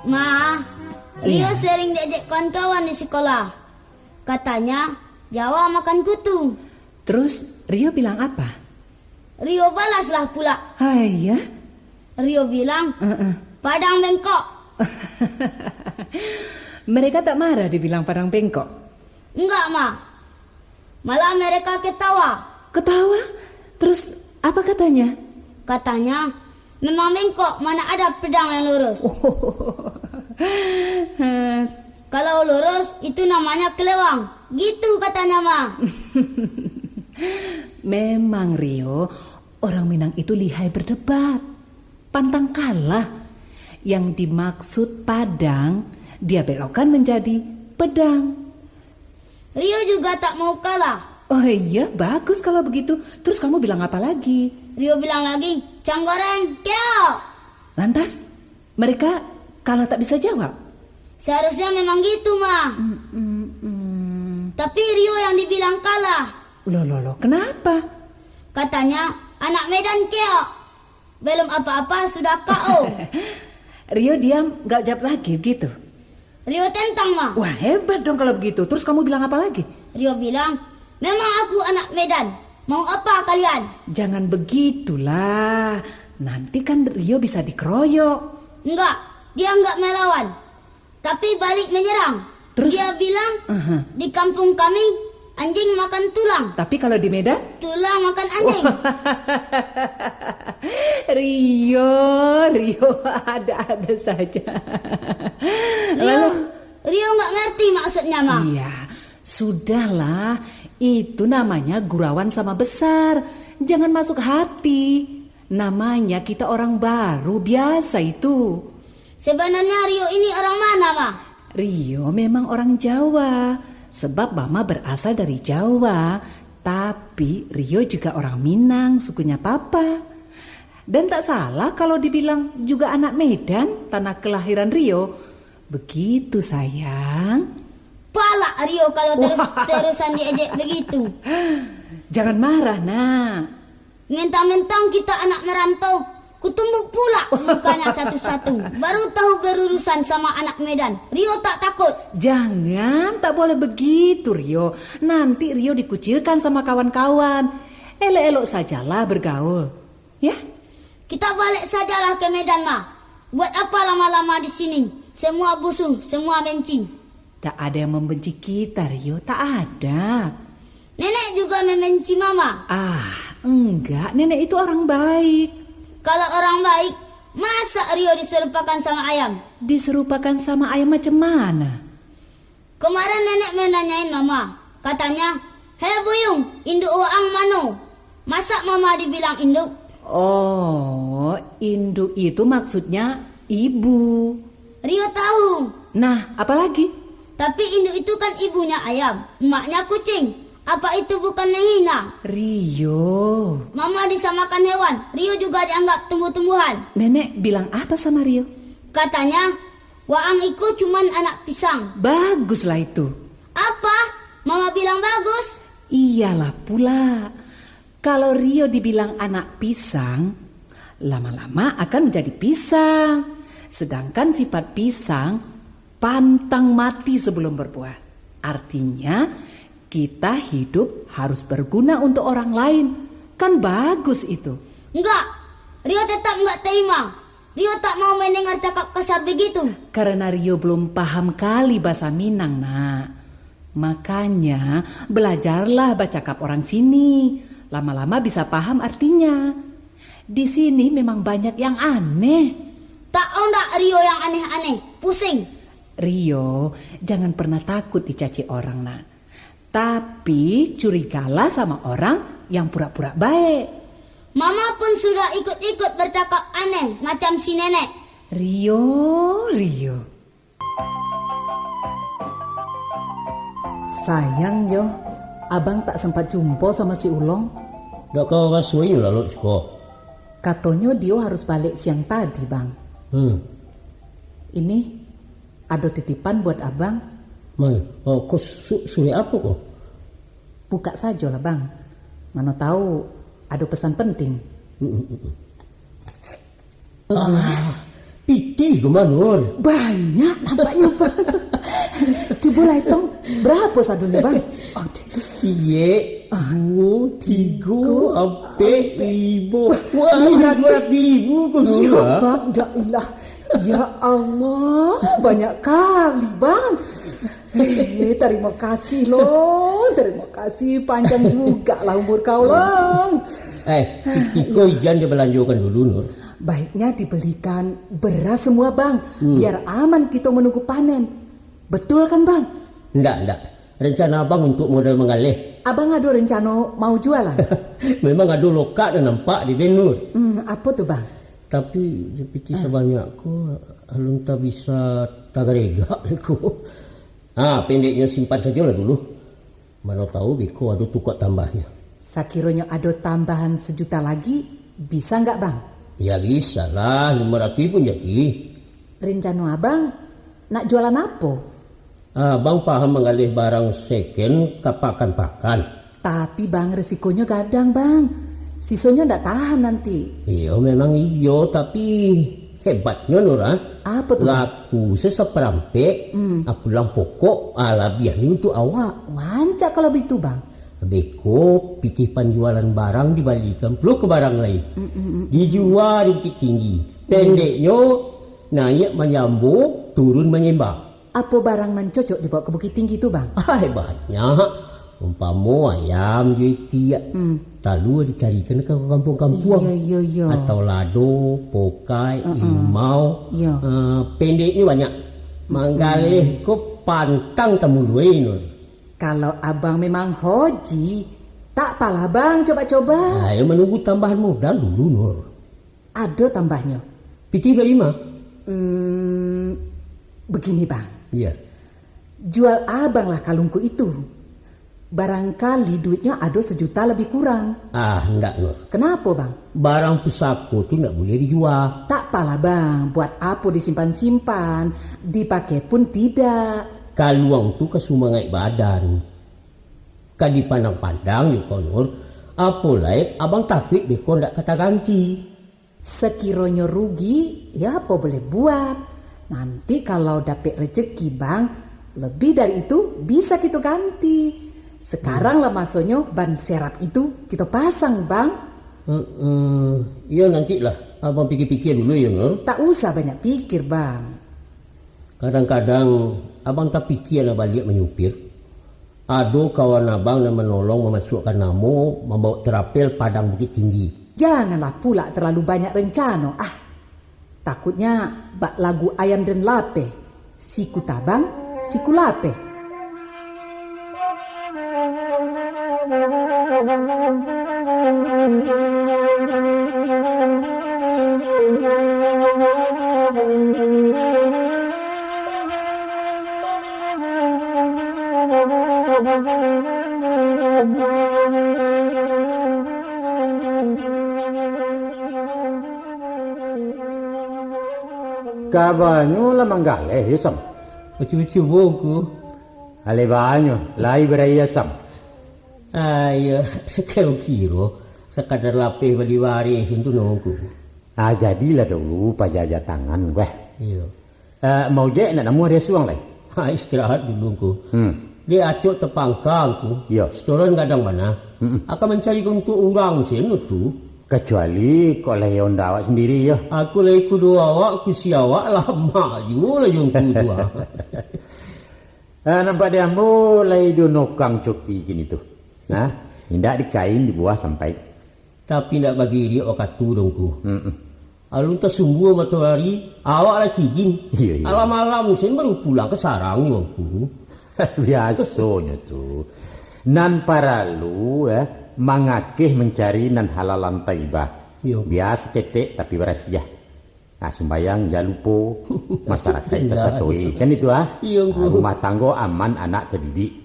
Ma, Rio Iya. sering diajak kawan-kawan di sekolah. Katanya, jawa makan kutu. Terus Rio bilang apa? Rio balaslah pula. Hai ya? Rio bilang, Heeh. Padang bengkok. Mereka tak marah dibilang padang bengkok? Enggak, Ma. Malah mereka ketawa. Ketawa? Terus apa katanya? Katanya, memang bengkok, mana ada pedang yang lurus. Kalau lurus, itu namanya kelewang. Gitu katanya, Ma. Memang, Rio, orang Minang itu lihai berdebat. Pantang kalah. Yang dimaksud padang, dia belokkan menjadi pedang. Rio juga tak mau kalah. Oh iya, bagus kalau begitu. Terus kamu bilang apa lagi? Rio bilang lagi, "Cang goreng, keok." Lantas, mereka kalah tak bisa jawab? Seharusnya memang gitu, Ma. Mm, mm, mm. Tapi Rio yang dibilang kalah. Loh, loh, loh, kenapa? Katanya, anak Medan keok. Belum apa-apa sudah K O. Rio diam, gak jawab lagi begitu? Rio tentang, Ma. Wah, hebat dong kalau begitu. Terus kamu bilang apa lagi? Rio bilang, "Memang aku anak Medan. Mau apa kalian?" Jangan begitulah. Nanti kan Rio bisa dikeroyok. Enggak, dia enggak melawan. Tapi balik menyerang. Terus? Dia bilang, Aha. "Di kampung kami, anjing makan tulang." Tapi kalau di Medan? Tulang makan anjing. Rio, Rio, ada-ada saja. Rio, Lalu? Rio nggak ngerti maksudnya, Ma. Iya, sudahlah. Itu namanya gurauan sama besar. Jangan masuk hati. Namanya kita orang baru, biasa itu. Sebenarnya Rio ini orang mana, Ma? Rio memang orang Jawa, Sebab Mama berasal dari Jawa, tapi Rio juga orang Minang, sukunya Papa. Dan tak salah kalau dibilang juga anak Medan, tanah kelahiran Rio. Begitu, sayang. Palak Rio kalau terus-terusan diejek begitu. Jangan marah, Nak. Mentang-mentang kita anak merantau, kutumbuk pulak mukanya satu-satu. Baru tahu berurusan sama anak Medan. Rio tak takut. Jangan, tak boleh begitu, Rio. Nanti Rio dikucilkan sama kawan-kawan. Elok-elok sajalah bergaul. Ya? Kita balik sajalah ke Medan, Ma. Buat apa lama-lama di sini? Semua musuh, semua benci. Tak ada yang membenci kita, Rio. Tak ada. Nenek juga membenci Mama. Ah, enggak. Nenek itu orang baik. Kalau orang baik, masa Rio diserupakan sama ayam? Diserupakan sama ayam macam mana? Kemarin nenek menanyain Mama. Katanya, "Hei Buyung, induk waang mano?" Masa Mama dibilang induk? Oh, induk itu maksudnya ibu. Rio tahu. Nah, apalagi? Tapi induk itu kan ibunya ayam, emaknya kucing. Apa itu bukan menghina? Rio. Mama disamakan hewan, Rio juga dianggap tumbuh-tumbuhan. Nenek bilang apa sama Rio? Katanya, "Waang iko cuman anak pisang." Baguslah itu. Apa? Mama bilang bagus? Iyalah pula. Kalau Rio dibilang anak pisang, lama-lama akan menjadi pisang. Sedangkan sifat pisang pantang mati sebelum berbuah. Artinya, kita hidup harus berguna untuk orang lain. Kan bagus itu. Enggak, Rio tetap enggak terima. Rio tak mau mendengar cakap kasar begitu. Karena Rio belum paham kali bahasa Minang, Nak. Makanya, belajarlah bacakap orang sini. Lama-lama bisa paham artinya. Di sini memang banyak yang aneh. Tak ondak Rio yang aneh-aneh. Pusing. Rio, jangan pernah takut dicaci orang, Nak. Tapi, curigalah sama orang yang pura-pura baik. Mama pun sudah ikut-ikut bercakap aneh macam si nenek. Rio, Rio. Sayang yo, abang tak sempat jumpa sama si Ulong. Dak ka raso inyo lalok siko. Katonyo dio harus balik siang tadi, Bang. Hmm. Ini, ado titipan buat abang. Man, oh, ko su-, surek apo ko? Buka sajolah, Bang. Mano tahu, ado pesan penting. Mm, mm, mm. Ah, pitih ko mah, Nur. Banyak nampaknyo, Bang. Cubolah itong, barapo sadonyo, Bang? Oh, ciek. Ah, duo, tigo, tigo, ampek, ampek, limo. Wah, wah, limo ratus ribu ko, Nur. Iyo, Bang. Ya ilah. Ya Allah, banyak kali, Bang. Eh, tarimo kasih, Long. Tarimo kasih, panjang jugalah umur kau, Long. Eh, pitih ko jan dibalanjokan dulu, Nur. Baiknya dibelikan beras semua, Bang. Hmm. Biar aman kito menunggu panen. Betul kan, Bang? Ndak, ndak. Rencana abang untuk modal manggaleh. Abang ado rencano mau jualan? Memang ado lokak nan nampak di den, Nur. Hmm, apo tu, Bang? Tapi, pitih sabanyak ko, alun tabisa tagaregak ko. Ha, pendeknyo simpan sajolah dulu. Mano tahu beko ado tukok tambahnyo. Sakironyo ado tambahan sejuta lagi, bisa nggak, Bang? Ya, bisalah, limo ratuih pun jadi. Rencano abang nak jualan apo? Abang paham manggaleh barang second ka pakan-pakan. Tapi, Bang, resikonyo gadang, Bang. Sisonyo ndak tahan nanti. Iyo, memang iyo, tapi hebatnyo, Nur, ah. Apo tu, Bang? Laku se saparampek, hmm, ah, pulang pokok, ah, labiahnyo untuak awak. Rancak kalau bitu, Bang. Beko, pitih panjualan barang dibalikan pulo ka barang lain. Mm, mm, mm, mm. Dijua di Bukittinggi. Pendeknyo, naiak manyambo, turun manyemba. Apo barang nan cocok dibawa ka Bukittinggi tu, Bang? Ai, banyak. Umpamo ayam jo itiak. Hmm. Talua dicarikan ka kampuang-kampuang. Iyo, iyo, iyo. Atau lado, pokai, uh-uh, limau. Iyo. Ah, pendeknyo banyak. Mm-mm. Manggaleh ko pantang tamuloi, Nur. Kalau abang memang hoji, tak apalah, Bang, coba-coba. Ah, yo, manunggu tambahan modal dulu, Nur. Ado tambahnyo. Pitih dari ma? Hmm, begini, Bang. Iya. Jual abanglah kalungku itu. Barangkali duitnyo ado sajuta labiah kurang. Ah, ndak, Nur. Kenapo, Bang? Barang pusako tu ndak buliah dijua. Tak apalah, Bang. Buat apo disimpan-simpan? Dipakai pun tidak. Kaluang tu ka sumangaik badan. Ka dipandang-pandang juo, Nur. Apo lai, abang takuik beko ndak ka taganti. Sekironyo rugi, ya apo boleh buat. Nanti kalau dapek rezeki, Bang, lebih dari itu bisa kito ganti. Sekarang lah masonyo ban serap itu kito pasang, Bang. Heeh. Iyo, nantilah. Abang pikir-pikir dulu yo, Nur. Tak usah banyak pikir, Bang. Kadang-kadang abang tapikia nak baliak manyupir. Ado kawan abang nan manolong mamasuakkan namo, mambawok terapel Padang Bukittinggi. Janganlah pulak terlalu banyak rencano, ah. Takutnya bak lagu Ayam den Lapeh, siku tabang, siku lapeh. Kabanyo lah manggaleh, yo, Sam? Bacubo-cubo, Ngku. Alai banyo, lai baraia, Sam? Ah, iyo, sakiro-kiro, sakadar lapeh bali bareh, sintu no, Ngku. Ah, jadilah dulu pajaja tangan, weh. Iyo. Eh, Maujek nak namuah di asuang lai? Ha, istirahat dulu, Ngku. Hmm. Dek acok tapangka, Ngku. Iyo. Setoran gadang bana. Mm-mm. Akan mancari untuak urang sen tu. Kacuali kok lai onda awak sandiri, yo. Aku lai kudo awak, kusi awak, lamak juo lah jo Ngku tu, ah. Ah, nampak di ambo lai do nokang coki kini tu. Nah, indak dikain dibuah sampai. Tapi ndak bagiriak wakatu doh, Ngku. Mm-mm. Alun tasumbua matoari, awak lah cigin. Iyo, iyo. Alam-alam sen baru pulang ka sarang, Ngku. Biasonyo tu. Nan paralu, eh, mangakeh mancari nan halalan taibah. Iyo. Bia saketek tapi barasiah. Ah, sumbayang jan lupo, masarakaik tasatoi. Kan itu, ah? Iyo, Ngku. Ah, rumah tanggo aman, anak tadidik.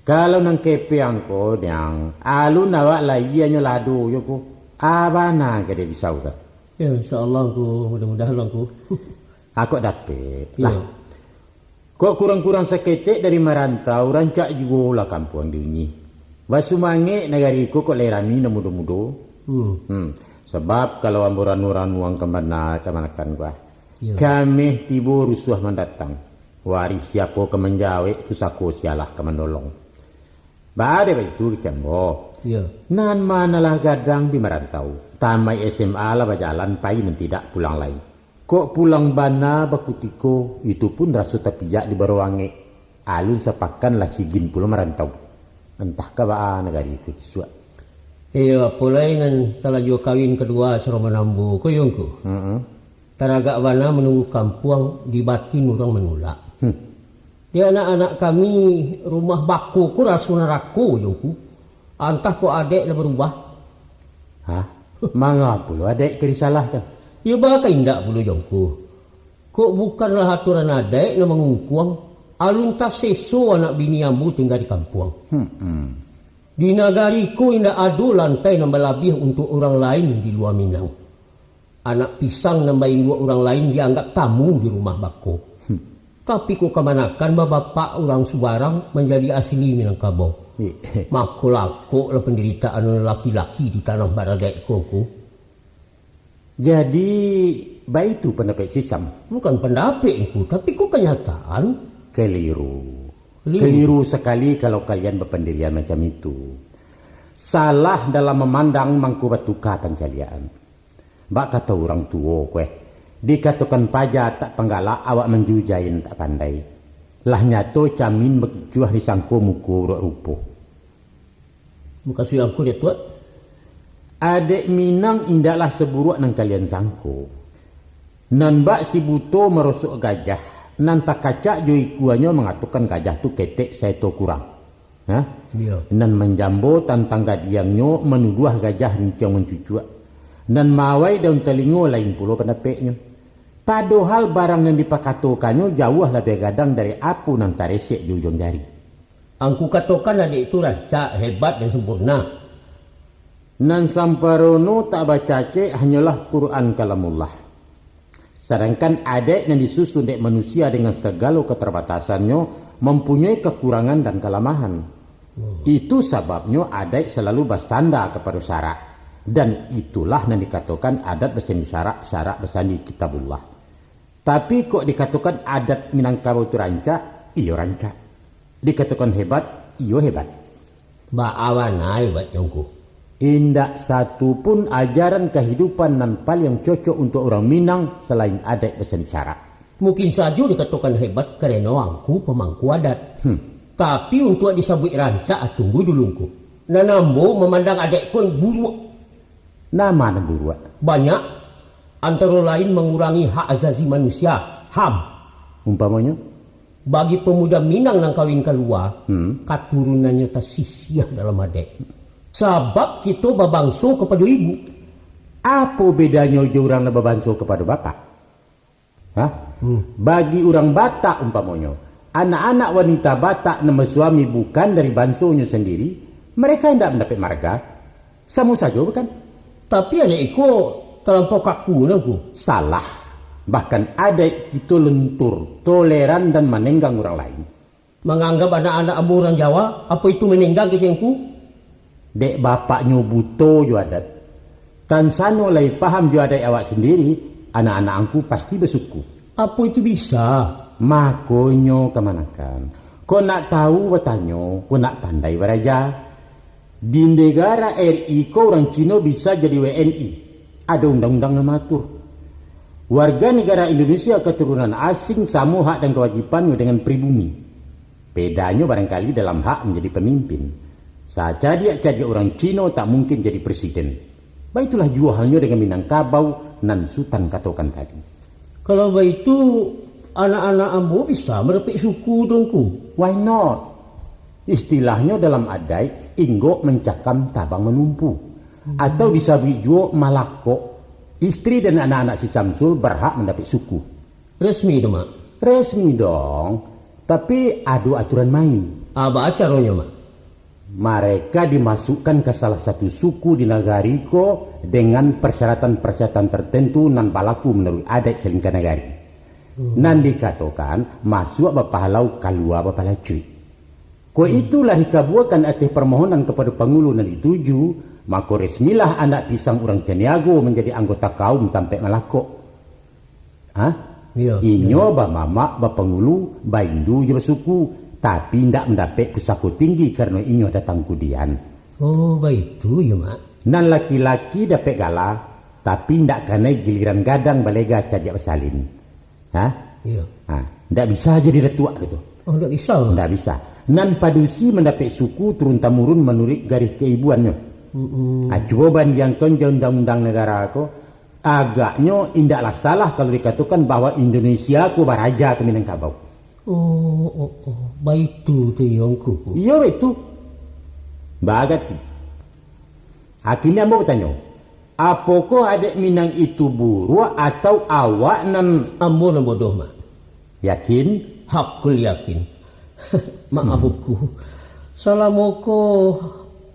Kalau nan kepeng ko, Diang, alun awak lai anyo lado yo ko. Ah, bana ka dia risau ka? Ya, insya Allah, Ngku. Mudah-mudahan lah, Ngku. Ah, kok dapek lah. Iyo. Kok kurang-kurang saketek dari marantau, rancak juo lah kampuang diunyi. Basumangek nagari ko kok lai rami nan mudo-mudo. Hmm. Hmm. Sabab kalau ambo ranu-ranuang ka bana kamanakan ko, ah. Iyo. Kameh tibo rusuah mandatang. Warih siapo ka manjawek, pusako sialah ka manolong. Baa dek baitu, kecek ambo. Iyo. Nan manalah gadang di marantau. Tamaik S M A lah bajalan pai nan tidak pulang lai. Kok pulang bana bakutiko, itu pun raso tapijak di baruangek. Alun sapakan lah cigin pulo marantau. Antah ka baa nagari ko kisuak. Iyo, apo lai nan talajo kawin kaduo saroman ambo ko, yo, Ngku. Mm-mm. Taragak bana manunggu kampuang, di batin urang manulak. Hmm. Di anak-anak kami, rumah bako ko raso narako, yo, Ngku. Antah kok adaik lah barubah. Hah? Manga pulo adaik ka disalahkan? Yo, baa ka indak pulo, Ngku. Kok bukanlah aturan adaik nan mangungkuang, alun taseso anak bini ambo tingga di kampuang. Hmm, hmm. Di nagari ko indak ado lantai nan balabiah untuak urang lain di lua Minang. Anak pisang nan bainduak urang lain dianggap tamu di rumah bako. Hmm. Tapi kok kamanakan babapak urang subarang manjadi asli Minangkabau. Ih. Mako lakoklah pandiritaan laki-laki di tanah baradaik ko, Ngku. Jadi, baitu pandapek Sisam? Bukan pandapek, Ngku, tapi ko kanyataan. Keliru. Keliru. Keliru sakali kalau kalian bapandirian macam itu. Salah dalam mamandang mangko batuka pancaliakan. Bak kato urang tuo, kueh, dikatokan paja tak panggalak, awak manjujai nan tak pandai. Lah nyato camin bakicuah disangko muko buruak rupo. Mukasuik angku, Datuak? Adek Minang indaklah saburuak nan kalian sangko. Nan bak si buto marosok gajah, nan takacak jo ikuanyo mangatokan gajah tu ketek saeto kurang. Ha? Iyo. Nan manjambo tantang gadiangnyo manuduah gajah rinciang mancucuak. Nan maawai daun talingo lain pulo pandapeknyo. Padohal barang nan dipakatokannyo jauah labiah gadang dari apo nan taresek di ujuang jari. Angku katokan adaik tu rancak, hebat, dan sempurna. Nan samparono tak bacacek hanyolah Quran Kalamullah. Sadangkan adaik nan disusun dek manusia dengan sagalo katarbatasannyo mampunyoi kakurangan dan kalamahan. Itu sababnyo adaik salalu basanda kapado syarak, dan itulah nan dikatokan adat basandi syarak, syarak basandi Kitabullah. Tapi kok dikatokan adat Minangkabau tu rancak, iyo rancak. Dikatokan hebat, iyo hebat. Baa bana hebatnyo, Ngku? Indak satu pun ajaran kahidupan nan paliang cocok untuak urang Minang salain adaik basandi syarak. Mungkin sajo dikatokan hebat karano Angku pamangku adat. Hmm. Tapi untuak disabuik rancak, tunggu dulu, Ngku. Nan ambo mamandang adaik ko buruak. Nama nan buruak? Banyak, antaro lain mangurangi hak azazi manusia, HAM. Umpamonyo? Bagi pamuda Minang nan kawin kalua, Hmm. katurunannyo tasisiah dalam adaik. Sabab kito babanso kapado ibu. Apo bedanyo jo urang nan babanso kapado bapak? Hah? Hmm. Bagi urang Batak umpamonyo, anak-anak wanita Batak nan basuami bukan dari bansonyo sandiri, mereka indak mandapek marga. Samo sajo, bukan? Tapi adaik iko talampau kaku, Ngku. Salah. Bahkan adaik kito lentur, toleran, dan manenggang urang lain. Manganggap anak-anak ambo urang Jawa, apo itu manenggang kecek Ngku? Dek bapaknyo buto jo adat. Tan sano lai paham jo adaik awak sandiri, anak-anak angku pasti basuku. Apo itu bisa? Makonyo kamanakan. Kok nak tahu batanyo, kok nak pandai baraja. Di negara R I ko urang Cino bisa jadi W N I. Ado undang-undang nan maatur. Warga negara Indonesia katurunan asing samo hak dan kawajibannyo dengan pribumi. Bedanyo barangkali dalam hak manjadi pamimpin. Sacadiak-cadiak urang Cino tak mungkin jadi presiden. Baitulah juo halnyo dengan Minangkabau nan Sutan katokan tadi. Kalau baitu, anak-anak ambo bisa mandapek suku tu, Ngku? Why not? Istilahnyo dalam adaik, inggok mancakam tabang manumpu. Hmm. Atau disabuik juo malakok. Istri dan anak-anak si Samsul barhak mandapek suku. Resmi tu, Mak? Resmi dong. Tapi ado aturan main. Ah, baa caronyo, Mak? Mareka dimasukkan ka salah satu suku di nagari ko dengan parsyaratan-parsyaratan tartentu nan balaku manuruik adaik salingka nagari. Hmm. Nan dikatokan, masuak bapahalau, kalua bapalacuik. Kok itu lah dikabuakan ateh parmohonan kapado pangulu nan dituju, mako resmilah anak pisang urang Caniago manjadi anggota kaum tampek malakok. Ha? Iyo, inyo iyo. Bamamak, bapangulu, baindu jo basuku, tapi indak mandapek pusako tinggi karano inyo datang kudian. Oh, baitu yo, Mak. Nan laki-laki dapek gala, tapi indak kanai giliran gadang balega cadiak basalin. Ha? Iyo. Ha, indak bisa jadi datuak gitu. Oh, indak bisa. Indak bisa. Nan padusi mandapek suku turun-tamurun manuruik garih kaibuannyo. Mm-mm. Ha, cubo bandiangkan jo undang-undang nagara ko, agaknyo indaklah salah kalau dikatokan bahwa Indonesia ko baraja ka Minangkabau. Oh, oh, oh. Baitu tu, Yongku. Iyo, baitu. Bagati. Kini ambo batanyo, apokoh adaik Minang itu buruak atau awak nan... Ambo nan bodoh, Mak. Yakin? Hakul yakin. Maaf, Ngku. Salamo ko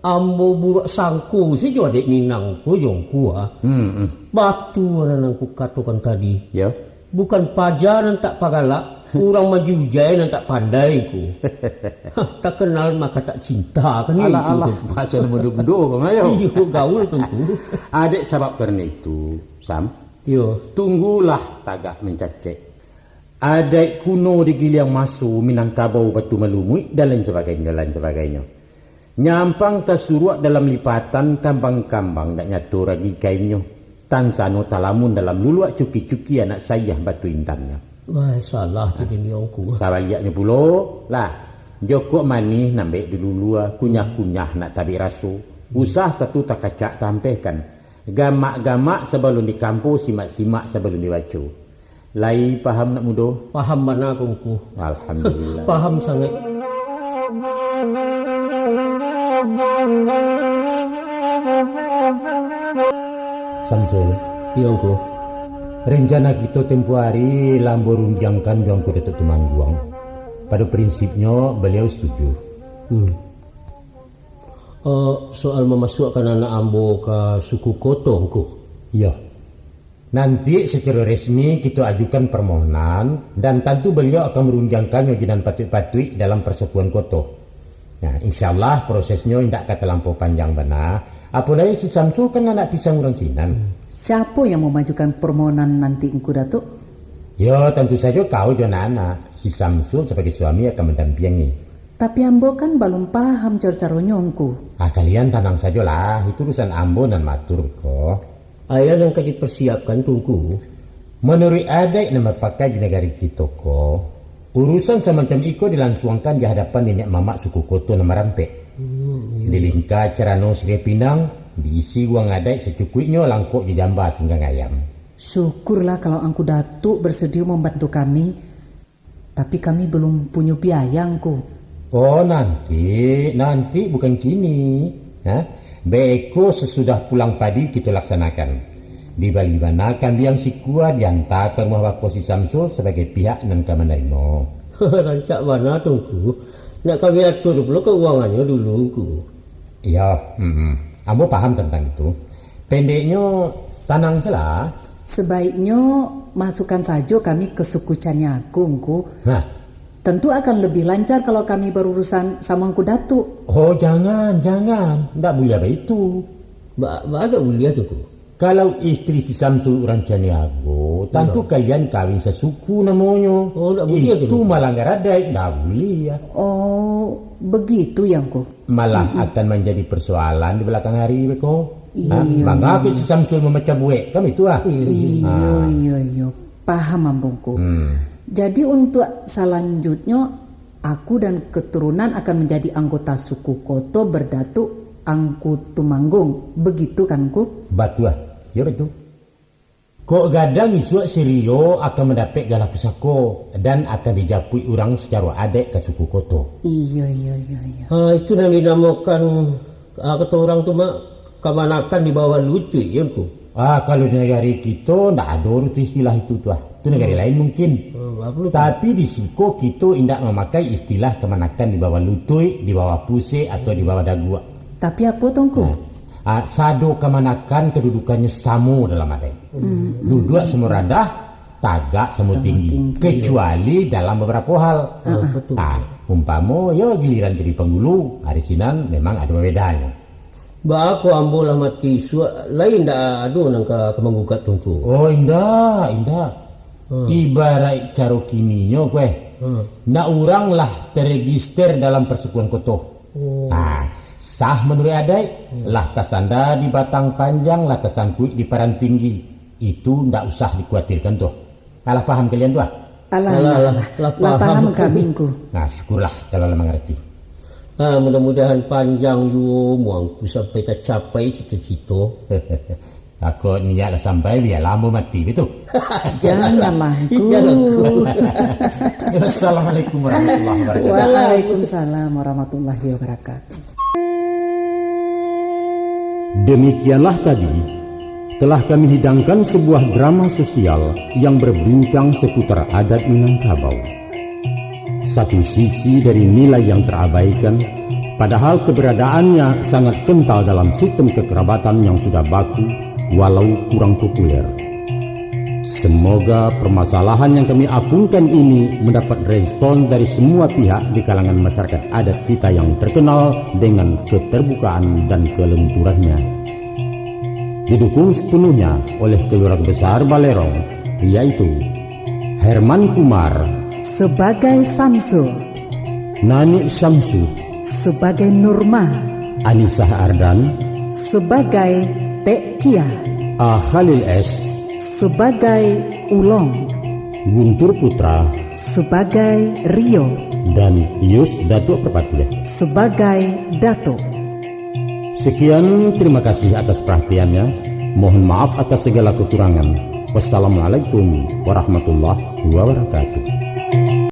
ambo buruak sangko sajo adaik Minang ko jo Ngku, ah. Hmm, hmm. Batua nan Ngku katokan tadi. Yo. Bukan paja nan tak pagalak, urang majuja nan tak pandai, Ngku. Hah, tak kenal maka tak cinta, kan itu, alah, alah, Ngku. Bahaso nan mudo-mudo, Bang, ayo. Iyo, gaul tu, Ngku. Adaik sabab karano itu, Sam. Yo. Tunggulah tagak mancacek. Adaik kuno digiliang maso, Minangkabau batu malumuik, dan lain sabagainyo, dan lain sabagainyo. Nyampang tasuruak dalam lipatan, kambang-kambang ndak nyato ragi kainnyo. Tansano talamun dalam luluak, cuki-cuki anak sayah batu intannyo. Wah, salah tu, ha, dini Ngku. Sabaliaknyo pulo, lah, jokok manih nambek dilulua, kunyah-kunyah nak tabik raso. Usah satu takacak tampehkan. Gamak-gamak sabalun dikampo, simak-simak sabalun dibaco. Lai paham nak mudo? Paham bana ko, Ngku. Alhamdulillah. Paham sangaik. Samsul. Iyo, Ngku. Rencana kito tempo hari lah ambo rundiangkan jo Angku Datuak Tumangguang. Pado prinsipnyo, baliau setuju. Hmm. Eh, soal mamasuakkan anak ambo ka suku Koto, Ngku? Iyo. Nanti sacaro resmi kito ajukan parmohonan, dan tantu baliau akan marundiangkannyo jo nan patuik-patuik dalam parsukuan Koto. Nah, insyaallah prosesnyo indak ka talampau panjang bana. Apo lai si Samsul kan anak pisang urang sinan. Siapo yang mamajukan parmohonan nanti, Ngku Datuak? Yo, tantu sajo kau jo anak-anak. Si Samsul sabagai suami akan mandampiangi. Tapi ambo kan balum paham caro-caronyo, Ngku. Ah, kalian tanang sajolah, itu urusan ambo nan maatur ko. Aia nan ka diparsiapkan tu, Ngku? Manuruik adaik nan bapakai di nagari kito ko, urusan samacam iko dilansuangkan di hadapan niniak mamak suku Koto nan marampek. Hmm, iyo. Dilingka carano siriah pinang, diisi uang adaik sacukuiknyo, langkok jo jamba singgang ayam. Syukurlah kalau Angku Datuak bersedia membantu kami. Tapi kami belum punyo biaya, Ngku. Oh, nanti, nanti, bukan kini. Ha? Beko sasudah pulang padi kito laksanakan. Dibali bana kambiang sikua, dianta ka rumah bako si Samsul sabagai pihak nan ka manarimo. Rancak bana tu, Ngku. Nak kami atur pulo kaungannyo dulu, Ngku. Iyo, mm-mm. Ambo paham tantang itu. Pendeknyo, tanang sajolah. Sebaiknyo, masukan sajo kami ka suku Caniago, Ngku. Nah. Tentu akan lebih lancar kalau kami barurusan samo Angku Datuak. Oh, jangan, jangan. Ndak buliah baitu. Ba-, ba-, ndak buliah tu, Ngku? Kalau istri si Samsul urang Caniago, tantu Iyo. kalian kawin sasuku namonyo. Oh, ndak buliah tu, Itu Ngku? malanggar adaik, ndak buliah. Oh, begitu ya, Ngku? Malah Mm-mm. akan manjadi parsoalan di balakang hari beko. Iyo, Ha? iyo, Mangko iyo. si Samsul mamacah buek, kan itu ah. Iyo, Ha. iyo, iyo. Paham ambo, Ngku. Hmm. Jadi, untuak salanjutnyo, aku dan keturunan akan manjadi anggota suku Koto bardatuak Angku Tumanggung. Begitu kan, Ngku? Batua. Yo, batua. Kok gadang isuak si Rio akan mandapek galah pusako dan akan dijapuik urang sacaro adaik ka suku Koto. Iyo, iyo, iyo, iyo. Ha, itu nan dinamokan, ah, kato urang tu, Mak, kamanakan di bawah lutuik, yo, Ngku? Ah, kalau di nagari kito, ndak ado tu istilah itu tu, ah. Tu nagari Hmm. lain mungkin. Hmm, apo tu? Tapi di siko kito indak mamakai istilah kamanakan di bawah lutuik, di bawah pusek, atau di bawah daguak. Tapi apo tu, Ngku? Nah, ah, sado kamanakan kadudukannyo samo dalam adaik. Hmm. Duduak samo randah, tagak samo Samo tinggi. tinggi. Kecuali dalam babarapo hal. Ah, ah. Betul. Ah, umpamo, yo giliran jadi panghulu, ari sinan memang ado babedanyo. Baa kok ambo lah mati isuak, lai indak ado nan ka, ka manggugat tu, Ngku? Oh, indak, indak. Hmm. Ibaraik caro kininyo, kueh. Hmm. Nak urang lah taregister dalam parsukuan Koto. Oh. Ah, sah manuruik adaik, Hmm. lah tasanda di batang panjang, lah tasangkuik di paran tinggi. Itu ndak usah dikuatirkan tu. Alah paham kalian tu, ah? Alah, Alah, alah, alah. alah, Lah paham. paham kami, Ngku. Nah, syukurlah kalau lah mangarati. Ah, mudah-mudahan panjang juo umuangku sampai tacapai cito-cito. Ako niat lah sampai, bialah ambo mati, betul? Janganlah, Ngku. Jangan, Ngku. Assalamualaikum warahmatullahi wabarakatuh. Waalaikumsalam warahmatullahi wabarakatuh. Demikianlah tadi telah kami hidangkan sebuah drama sosial yang berbincang seputar adat Minangkabau. Satu sisi dari nilai yang terabaikan, padahal keberadaannya sangat kental dalam sistem kekerabatan yang sudah baku, walau kurang populer. Semoga permasalahan yang kami apungkan ini mendapat respon dari semua pihak di kalangan masyarakat adat kita yang terkenal dengan keterbukaan dan kelenturannya. Didukung sepenuhnya oleh Keluarga Besar Balerong, yaitu Herman Kumar sebagai Samsul, Nanik Syamsu sebagai Nurma, Anisah Ardan sebagai Tek Kia, A Khalil S sebagai Ulong, Guntur Putra sebagai Rio, dan Yus Datuk Perpatiah sebagai Datuk. Sekian, terima kasih atas perhatiannya. Mohon maaf atas segala kekurangan. Wassalamualaikum warahmatullahi wabarakatuh.